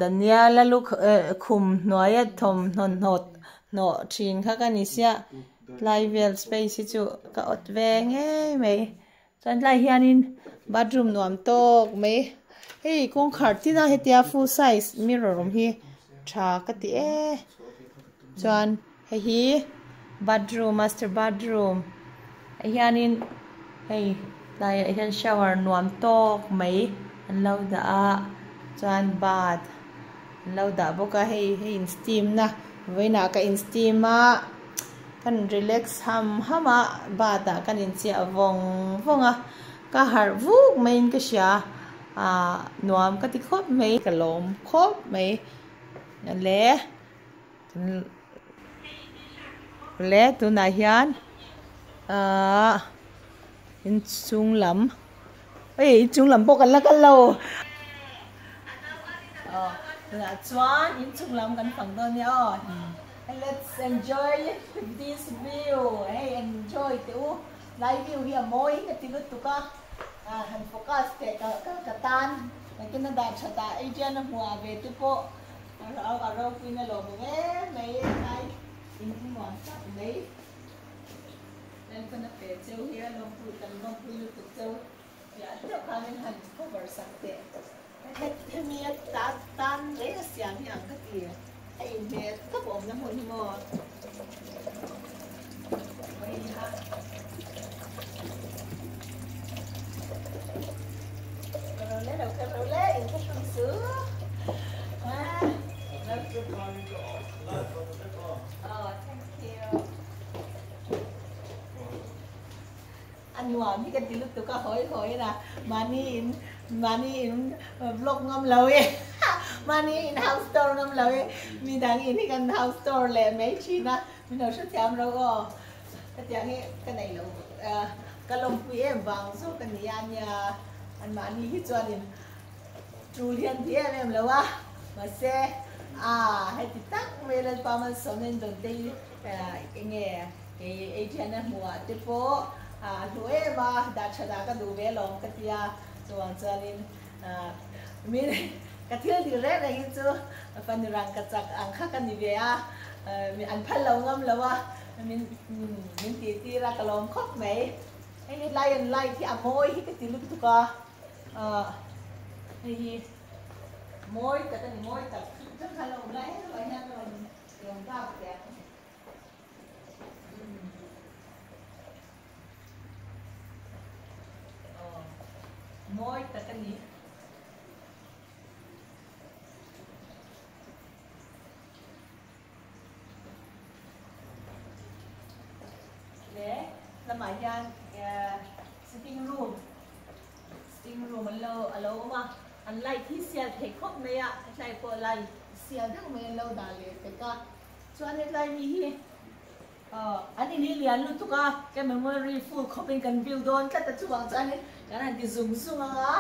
Daniel-a lukhum hnuaia thawmhnaw hnawt hnawh thin kha ka ni sia. Tlai vel space hi chu ka awt ve ngei mai. Chuan tlai hianin. Bathroom nuam tawk mai hei kawngkhar tin a hetia full size mirror awm hi tha ka ti e chuan hei hi bathroom master bathroom ah hianin hei tlaiah hian shower nuam tawk mai an lo dah a chuan bath an lo dah bawk a hei hei in steam na vawiinah ka in steam a. Kan relax ham ham a, bath ah kan inchiah vawng vawng a, ka harh vuk maiin ka hria, ah nuam ka ti khawp mai. Ka lawm khawp mai le le tunah hian ah inchung lam hei inchung lam pawh kan la kal lo tunah chuan inchung lam kan fang dawn nia aw. Let's enjoy this view hei enjoy teh u lai view hi a mawi ka ti lutuk a han focus teh ka ka tan engtin a dah that ah Adrian a hmuh ah ve te pawh a ropuiin a lawm awm em mai lai in nuam tak mai Lalpan a pe cheu hi a lawmpui kan lawmpui lutuk cheu piah deuh khan in han cover sak teh. Hemi a tan reng a siam hi ang ka ti. A inhmeh tawp awmna hmun hi maw. Ka ro le lo ka ro le in ka hrang su. Oh, thank you. A nuam hi ka ti lutuk a hawi hawi na mahni in mahni in vlog ngam lo e mahni in house tour ngam lo e midang in hi kan house tour leh mai thin a min lo hrethiam ro aw hetiang hi ka nei lo ka lawmpui em vang zawk a nia nia an mahni hi chuanin tul hian ti em em lo a mahse a heti tak mai Lalpa Malsawmna in dawn te hi enge Kei Adrian-a hmuhah te pawh a hlu em a, dah tha dah ka duh ve alawm ka ti a, chuvang chuanin min ka thil dil reng reng hi chu fanu rang ka chak ang kha ka ni ve a, an phal lo ngam lo a, min min tih tir a ka lawm khawp mai. Hei hi lion light hi a mawi hi ka ti lutuk a, hei hi mawi tak a ni, mawi tak chuan khan lo awm lai hei hian ka rawn rawn dak teh ang. Mawi tak a ni. Le lamah hian sitting room sitting room an lo a lo awm a an light hi sial thei khawp mai a hetlai pawh light sial deuh mai an lo dah leh pek a. Chuan hetlai mi hi an in hi lian lutuk a, ka memory full khawpin kan view dawn tlat a, chuvang chuanin kan han ti zung zung ang a,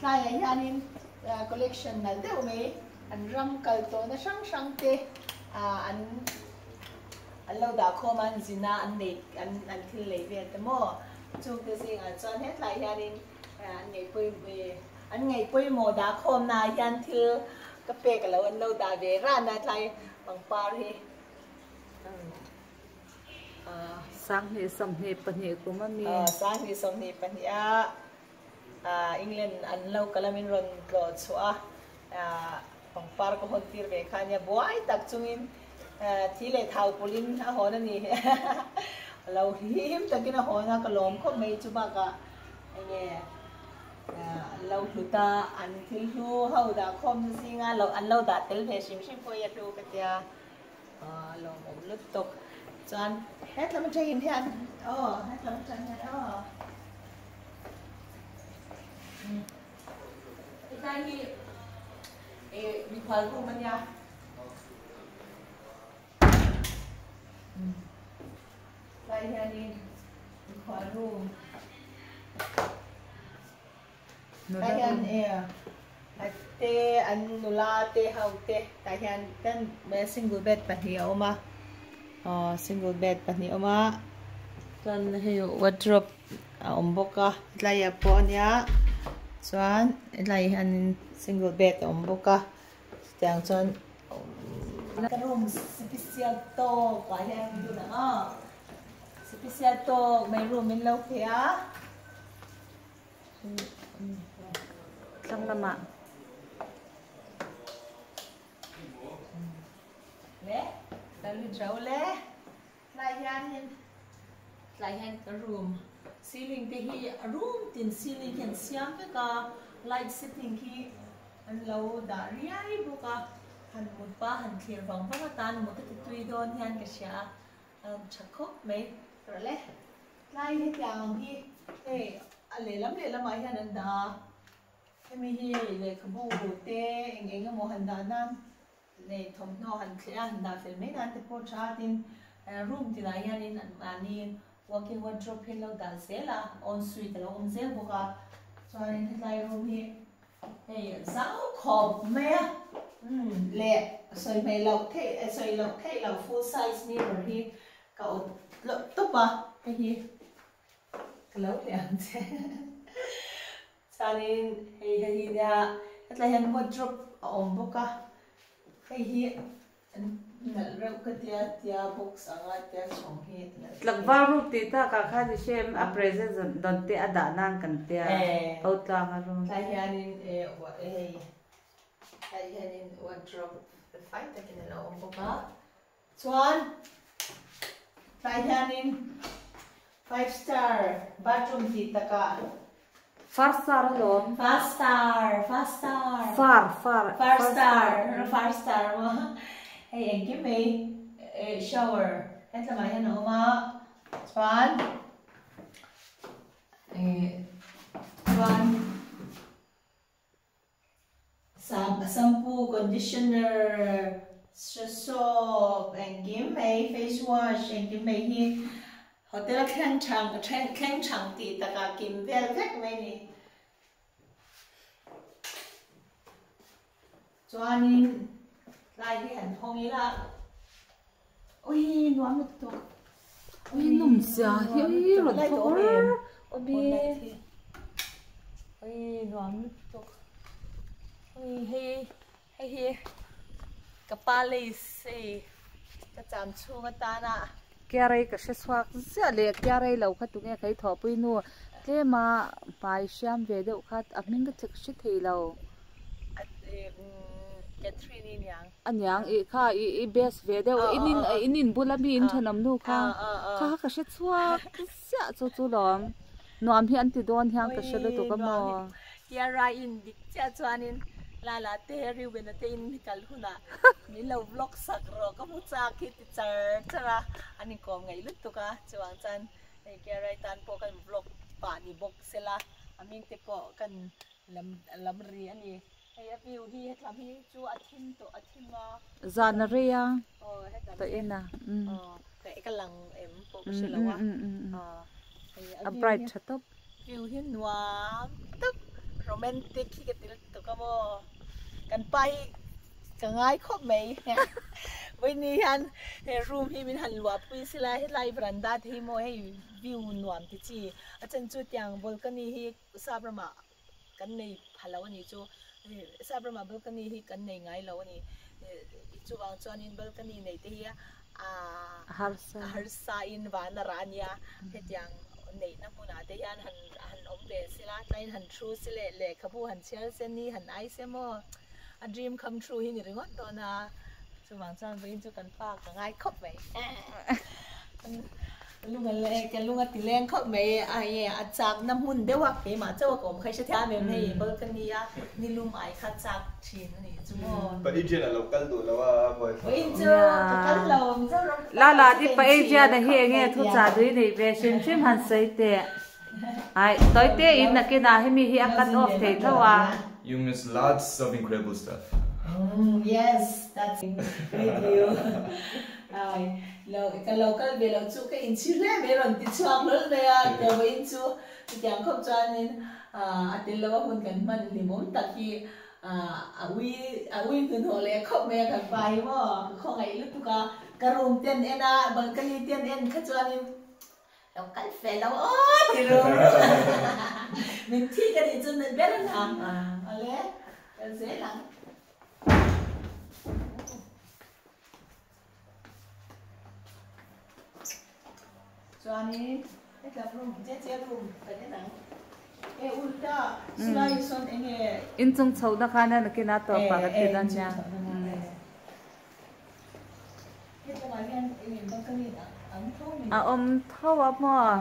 tlaiah hianin collection nalh deuh mai an ram kal tawhna hrang hrang te an an lo dah khawm a, an zin a, an nei an an thil lei vel te maw, chungte zingah chuan hetlai hianin an ngaihpawimawh an ngaihpawimawh dah khawmnaah hian thil ka pek alo an lo dah ve ran a tlai pangpar hi 2022 kum a mi. 2022 a England an lo kal a min rawn tlawh chhuah a pangpar ka hawn tir ve kha ania buai tak chungin thi leh thau pawlhin a hawn a ni lo hlim takin a hawn a ka lawm khawp mai chu bakah enge An lo hlut a, an thil hlu ho dah khawmna zinga lo an lo dah tel ve hrim hrim pawh hi a hlu ka tia, a lawmawm lutuk. Chuan hetlam atangin hian aw hetlam atang hian aw hetlai hi eh mikhual room a nia. Tlai hianin mikhual room Tlai hian e a te an nula te ho te tah hian ten single bed pahnih a awm a aw single bed pahnih a awm a chuan hei wardrobe a awm bawk a tlaiah pawh a nia chuan hetlaiah hianin single bed a awm bawk a chutiang chuan Ka room special tawk ah hian min dun ang aw special tawk mai room min lo pe a. thlang lamah. Le kan lut rau le tlai hianin tlai hian ka room ceiling te hi a room tin ceiling hi an siam vek a light setting hi an lo dah riai bawk a han mut pa han thlir vang vang atan mut a ti tui dawn hian ka hria a a tha khawp mai rawh le tlai hetiang ang hi hei a lehlam lehlamah hian an dah a hemi hi hei lehkhabu te eng eng emaw han dah nan Nei thawmhnaw han thleh a, han dah fel mai nan te pawh tha a tin room tinah hianin an mahni walk-in wardrobe hi an lo dah zel a, en suite a lo awm zel bawk a, chuanin hetlai room hi hei zau khawp mai a, umm leh sawi hmeh loh theih sawi loh theih loh full size mirror hi ka awt tlawp tawp a, hei hi ka lo hleh ang che. Chuanin hei hei hi nia hetlai hian wardrobe a awm bawk a, hei hi nalh reuh ka tia tia box anga tia chhawng hi nalh. Tlangval room tih takah khan i hre em a present dawn te a dah nan kan tia ho tlang a room. Tlai hianin hei tlai hianin wardrobe fai takin a lo awm bawk a. Chuan tlai hianin five star bathroom tih takah. Far star alawm. Far star, far star. Far, far. Far star, far star maw. Hei engkim mai shower hetlamah hian a awm a, chuan chuan. Shampoo, conditioner, soap engkim mai, face wash engkim mai hi hotel thleng thang thleng thang tih takah kim vel vek mai a ni. Chuanin tlai hi han hawng ila ui nuam lutuk ui nawm zia hi ui rawn thawk ur awm e ui nuam lutuk ui hei hei hi ka palace hei ka cham chhung atana Kiarei ka hre chhuak ziah leh kiarei lo kha tunge ka i thawhpui nu tlema hmai hriam ve deuh kha a hming ka chek hre thei lo. Catherine i niang. A niang i kha i i best ve deuh in in in in bula mi in thenawm nu kha kha kha ka hre chhuak ziah chu chu lawm nuam hi an ti dawn hian ka hre lutuk a maw. Kiara in dik chiah chuanin Lala te Reuben-a te in kal hunah min lo vlog sak rawh ka hmu chak hi ti char char a, an inkawm ngaih lutuk a, chuvang chuan hei Kiara-i tan pawh kan vlog pah ni bawk sela a hming te pawh kan lam lam ri a ni. Hei a view hi hetlam hi chu a thim tawh a thim a. Zan a rei a Aw hetlam tawh in a umm. Aw ka lang em pawh ka hre lo a aw hei a bright tha tawp. View hi nuam tak romantic hi ka ti lutuk a maw kan pa hi ka ngai khawp mai vawiini hian he room hi min han luah pui sila hetlai veranda te hi maw hei view nuam ti chi a then chu tiang balcony hi sap ramah kan nei pha lo a ni chu sap ramah balcony hi kan nei ngai lo a ni chuvang chuanin balcony nei te hi a harsa in van a rah a nia hetiang neihna hmunah te hian han han awm ve sila tlaiin han thu se leh lehkhabu han chhiar se ni han ai se maw a dream come true hi ni ringawt dawn a chuvang chuan vawiin chu kan pa ka ngai khawp mai. Lung a leng ka lung a ti leng khawp mai a e a chak na hmun deuh a keimah chauh a ka awm kha i hre thiam em hei balcony a nilum ai kha chak thin a nih chu maw. Pa Adrian a lo kal duh lo a buai thlak Vawiin chu ka kal lo Mizoram ka kal La la lo ti chu pa ka inchhir Adrian a hi khawp enge mai thu tia. chah dui nei ve hrim hrim han sawi teh. Ai tawi te in nakinah hemi hi a cut off thei tho a. You miss lots of incredible stuff. Umm yes that's with you ai lo ka lo kal ve lo chu ka inchhir hle mai rawn ti chhuak hlawl mai a ka vawiin chu chutiang khawp chuanin a tel lo a hun kan hman hlimawm tak hi a ui a ui hnuhnawh leh khawp mai a kan pa hi maw ka khawngaih lutuk a ka room te an en a balcony te an en kha chuanin Lo kal fe lo aw ti ru min thi ka nih chu ber a awle kal zel ang. Chuanin hetlam room che che room kan en ang. Inchung chhoh na khan a nakin a tawp ah kan ti dawn nia. A awm tho a maw?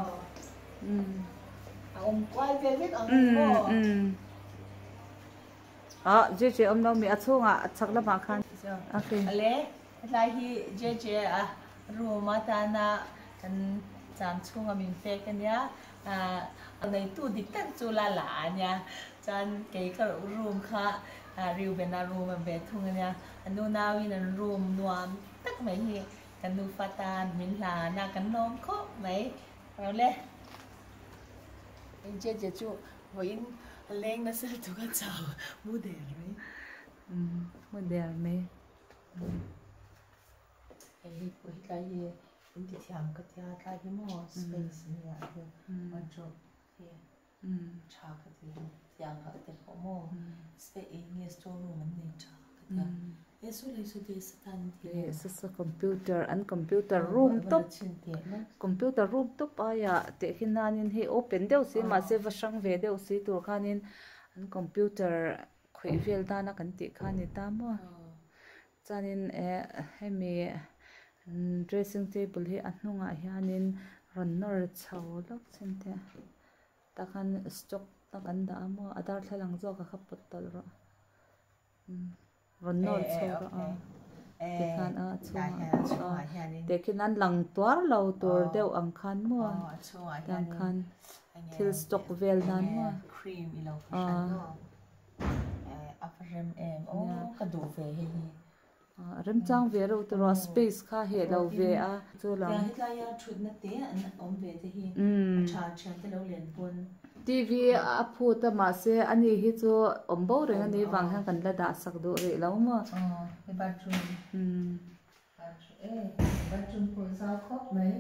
Ah JJ awm lo mi a chhungah a chhak lamah khan. Okay. Ale hetlai hi JJ a room atana kan cham chhunga min pek ania ah neitu dik tak chu la la ania chuan kei ka room kha Reuben a room a ve thung ania a nu nauin an room nuam tak mai hi kan nufa tan min hlan a kan lawm khawp mai ro le. JJ chu vawiin a leng nasa lutuk a chau mu der mai. Mu der mai. Hei hi pawh hi tlai hi in ti thiam ka tia tlai hi maw space nia wardrobe hi tha ka ti tiang ah te pawh maw space eng nge store room an nei tha ka tia he saw lai saw desk atan an ti leh saw saw computer an computer room tawp computer room tawp aia teh khi nanin hei open deuh si mahse va hrang ve deuh si tur khanin an computer khawih vel dana kan tih kha a ni ta maw. Chuanin eh hemi dressing table hi a hnungah hianin rawn nawr chho lawk chin te tah khan stock te kan dah a maw a darthlalang zawk a kha pawt tawlh rawh rawn nawr chho rawh a tikhan a chhungah tehkhin an lang tuar lo tur deuh ang khan maw tiang khan thil stock vel nan maw ah. A va rem em aw ka duh ve hei hi. Remchang ve reuh tawh rawh space kha heh lo ve a. Chu lam. Tiang hetlai a thutna te an awm ve te hi a tha thian te lo len pawn. TV a phut a mahse ani hi chu awm bo reng ani vang hian kan la dah sak duh rih lo maw. Aw hei bathroom. Bathroom e bathroom pawh zau khawp mai.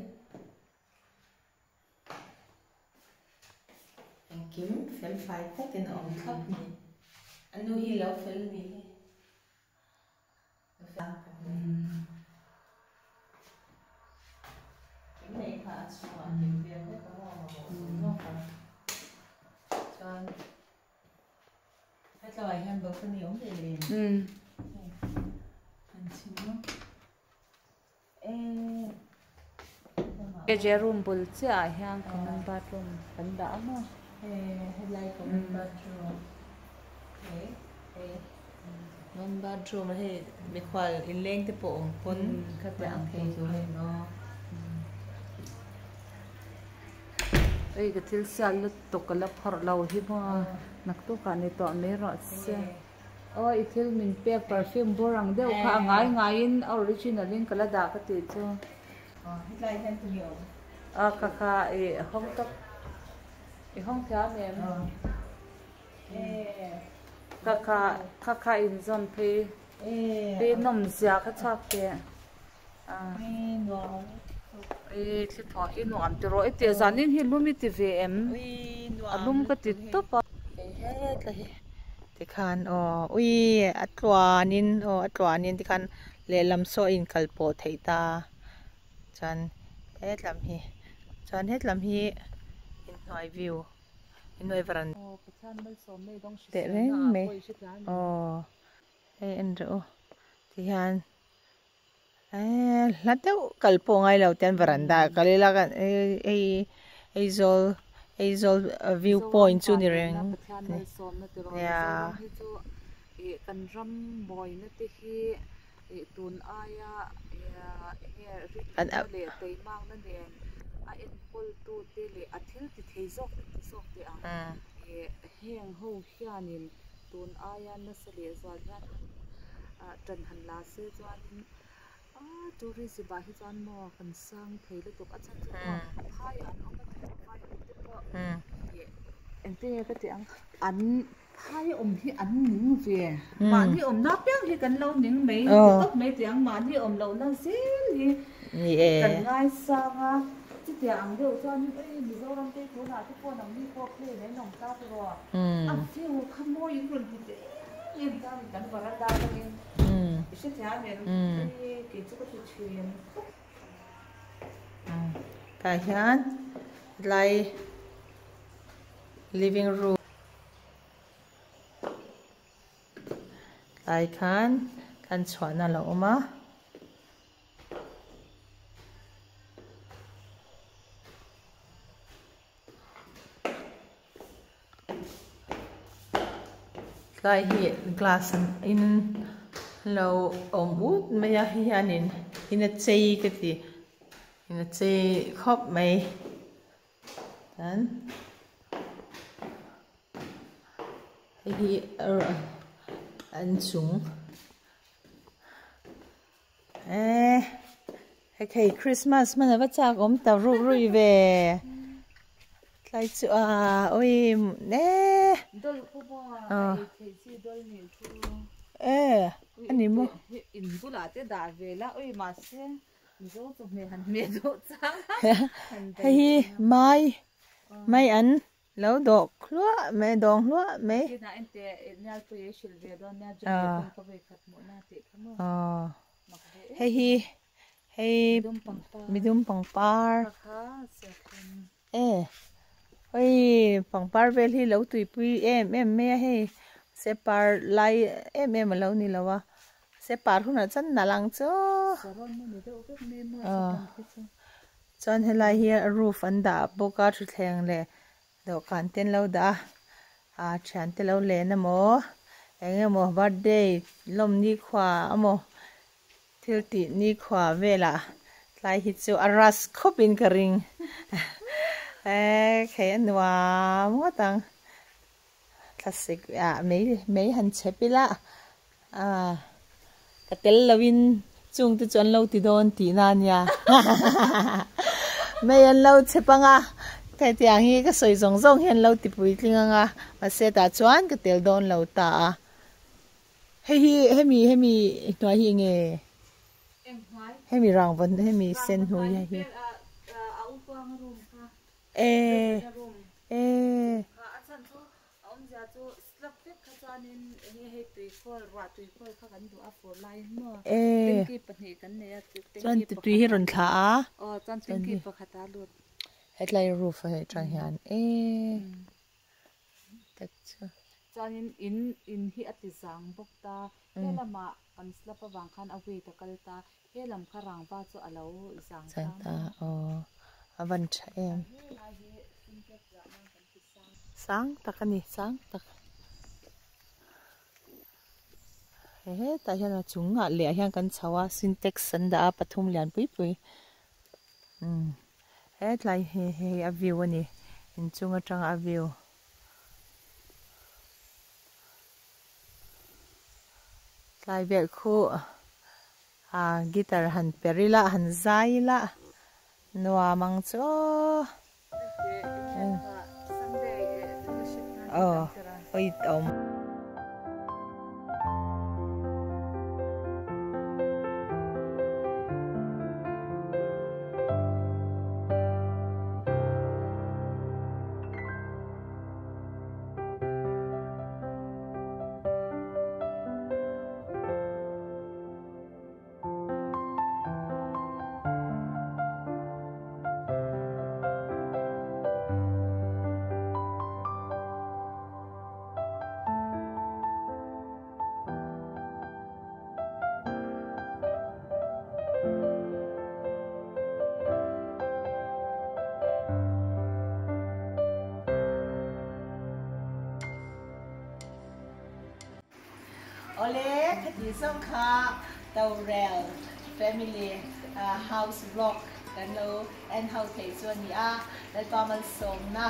Engkim fel fai takin a awm thlap a ni. A nu hi lo fel a ni hi. Kim nei kha a chhungah kim vel vek a maw mamawh zawng zawng kha. Chuan hetlaiah hian balcony a awm leh leh em? An chhim a. Kj room bul chiah ah hian common bathroom kan dah a maw. Helai common bathroom common bathroom a hei mikhual inleng te pawh awm pawn khatiang thei tur a ni Ei ka thil sial lutuk ka la phawrh lo hi maw naktukah ni tawh mai rawh se. Aw i thil min pek perfume bur ang deuh kha a ngai ngaiin a original in ka la dah ka tih chu. Aw hetlai hian tu nge awm? A kha kha i hawng tawp i hawng thiam em? Kha kha kha kha inzawn phei phei nawm zia kha chhuak teh. I thli thaw hi nuam ti rawh i tih zanin hi lum i ti ve em? A lum ka ti tawp a. Hei hi tikhan aw ui a tluanin aw a tluanin tikhan lehlam saw a inkal pawh theih ta chuan hetlam hi chuan hetlam hi inhnuai view inhnuai varanda teh reng mai aw hei en rawh u tihian. Eee hla deuh kal pawh ngai lo ten varanda ah kal ila kan hei Aizawl Aizawl view point chu ni reng nia. Kan ram mawina te hi tun aia enge rinna leh teimakna nen a enkawl tu te leh a thil ti thei zawk te ti zawk teh ang heng ho hianin tun aia nasa leh zual hian han tan han la se chuanin ah tourism ah hi chuan maw kan sang thei lutuk a chhan chu maw phai an awm a tih phai awm te pawh ih engtin nge ka tih ang an phai awm hi an ning ve mahni awmna apiang hi kan lo ning mai ti tawp mai tih ang mahni awm lohna zel hi kan ngaisang a chutiang ang deuh chuanin ei Mizoram te tunah te pawh nangni pawh plane an awm ta tawh a view kha mawi in rawn ti teh em em chuan kan varanda atangin i hrethiam em hei kei chu ka ti thin khawp. Tah hian tlai. Living room tlai khan kan chhuahna a lo awm a. Tlai hi glass an in lo awm ut mai a hei hianin in a chei ka ti in a chei khawp mai chuan hei hi an chung eee hei Christmas hman ava chak awm ta ruih ruih ve tlai chu a awii eee eee ani maw. Hei hi mai mai an Lo dawh hluah mai, dawng hluah mai. Hei hi hei midum pangpar e hei pangpar vel hi lo tuipui em em mai a hei se par lai em em a lo ni lo a se par hunah chuan nalh ang chu Chuan helai hi roof an dah bawk a thutthleng leh dawhkan te an lo dah a ah thian te lo len emaw eng emaw birthday lawm nikhua emaw thil tih nikhua velah tlai hi chu a rush khawp in ka ring eee hei a nuam ngawt ang thlasik ah mei mei han chep ila Ah, ka tel loin chung te chu an lo ti dawn tihna a nia. Mei an lo chep ang a, hetiang hi ka sawi zawng zawng hi an lo ti puitling ang a, mahse tah chuan ka tel dawn lo ta a. Hei hi hemi hemi hnuai hi enge? Hemi rangvawn hemi sen hnuai hi. E e. A awmzia chu slab vek kha chuanin enge hei tui khawl ruah tui khawl kha kan duh a fur laiin maw tanky pahnih kan nei a chuan tui hi rawn thla a aw chuan tanky pakhat a lut hetlai roof a hei tang hian e tak chu chuanin in in hi a ti zang bawk ta he lamah kan slab avang khan a weight a kal ta he lam kha rangva chu a lo zang ta aw a van tha em. Sang tak a ni sang tak he hetah hian a chungah leh ah hian kan chho a sintex an dah a pathum lian pui pui umm hetlai hi hei a view a ni inchung atanga a view tlai velh khu ah guitar han perh ila han zai ila nuam ang chu aw. Aw awih awm. Awle, khati zawng kha Torel Family House Vlog kan lo en ho thei chu a ni a, Lalpa malsawmna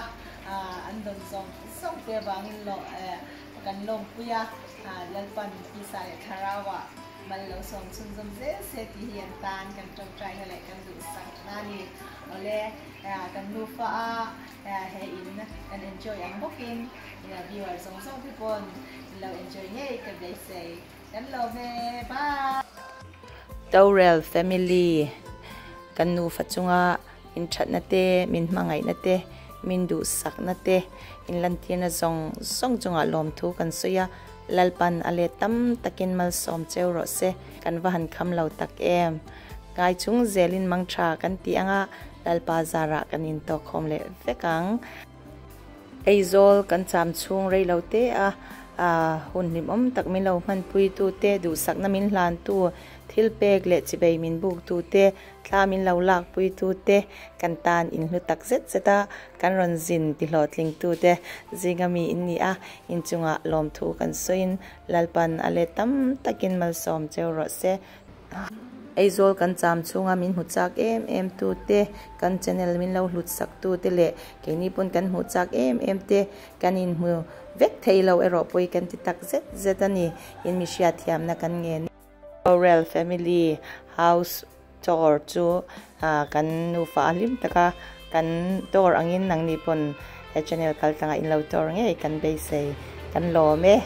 an dawn zawng zawng te avangin kan lawmpui a, Lalpan Pisa leh Thlarauah mal lo sawm chhunzawm zel se tih hi an tan kan tawngtaina leh kan duhsak na a ni. Awle, kan nufa a He in kan enjoy ang bawkin viewer zawng zawng te pawn in lo enjoy ngei ka beisei. Kan lawm e. Bye! Torel family kan nufa chunga in thatna te, min hmangaihna te, min duhsakna te, in lantirna zawng zawng chungah lawmthu kan sawi a, Lalpan a let tam takin malsawm cheu rawh se, kan va han kham lo tak em. Ngai chung zelin mang tha kan tih anga Lalpa zarah kan intawkkhawm leh vek ang. Aizawl kan cham chhung rei lo te a hun hlimawm tak min lo hmanpui tu te, duhsakna min hlan tu, thil pek leh chibei min buk tu te, thla min lo lak pui tu te kan tan in hlu tak zet zet a, kan rawn zin ti hlawhtling tu te zinga mi in ni a, inchungah lawmthu kan sawiin Lalpan a let tam takin malsawm cheu rawh se. Aizawl kan cham chhunga min hmu chak em em tu te, kan channel min lo hlut sak tu te leh keini pawn kan hmuh chak em em te kan inhmu vek thei lo erawh pawi kan ti tak zet zet a ni. In mi hriatthiamna kan ngen. Laurel family house tour chu kan nufa a hlim taka kan tour angin nangni pawn he channel kaltlangah in lo tour ngei kan beisei kan lawm e.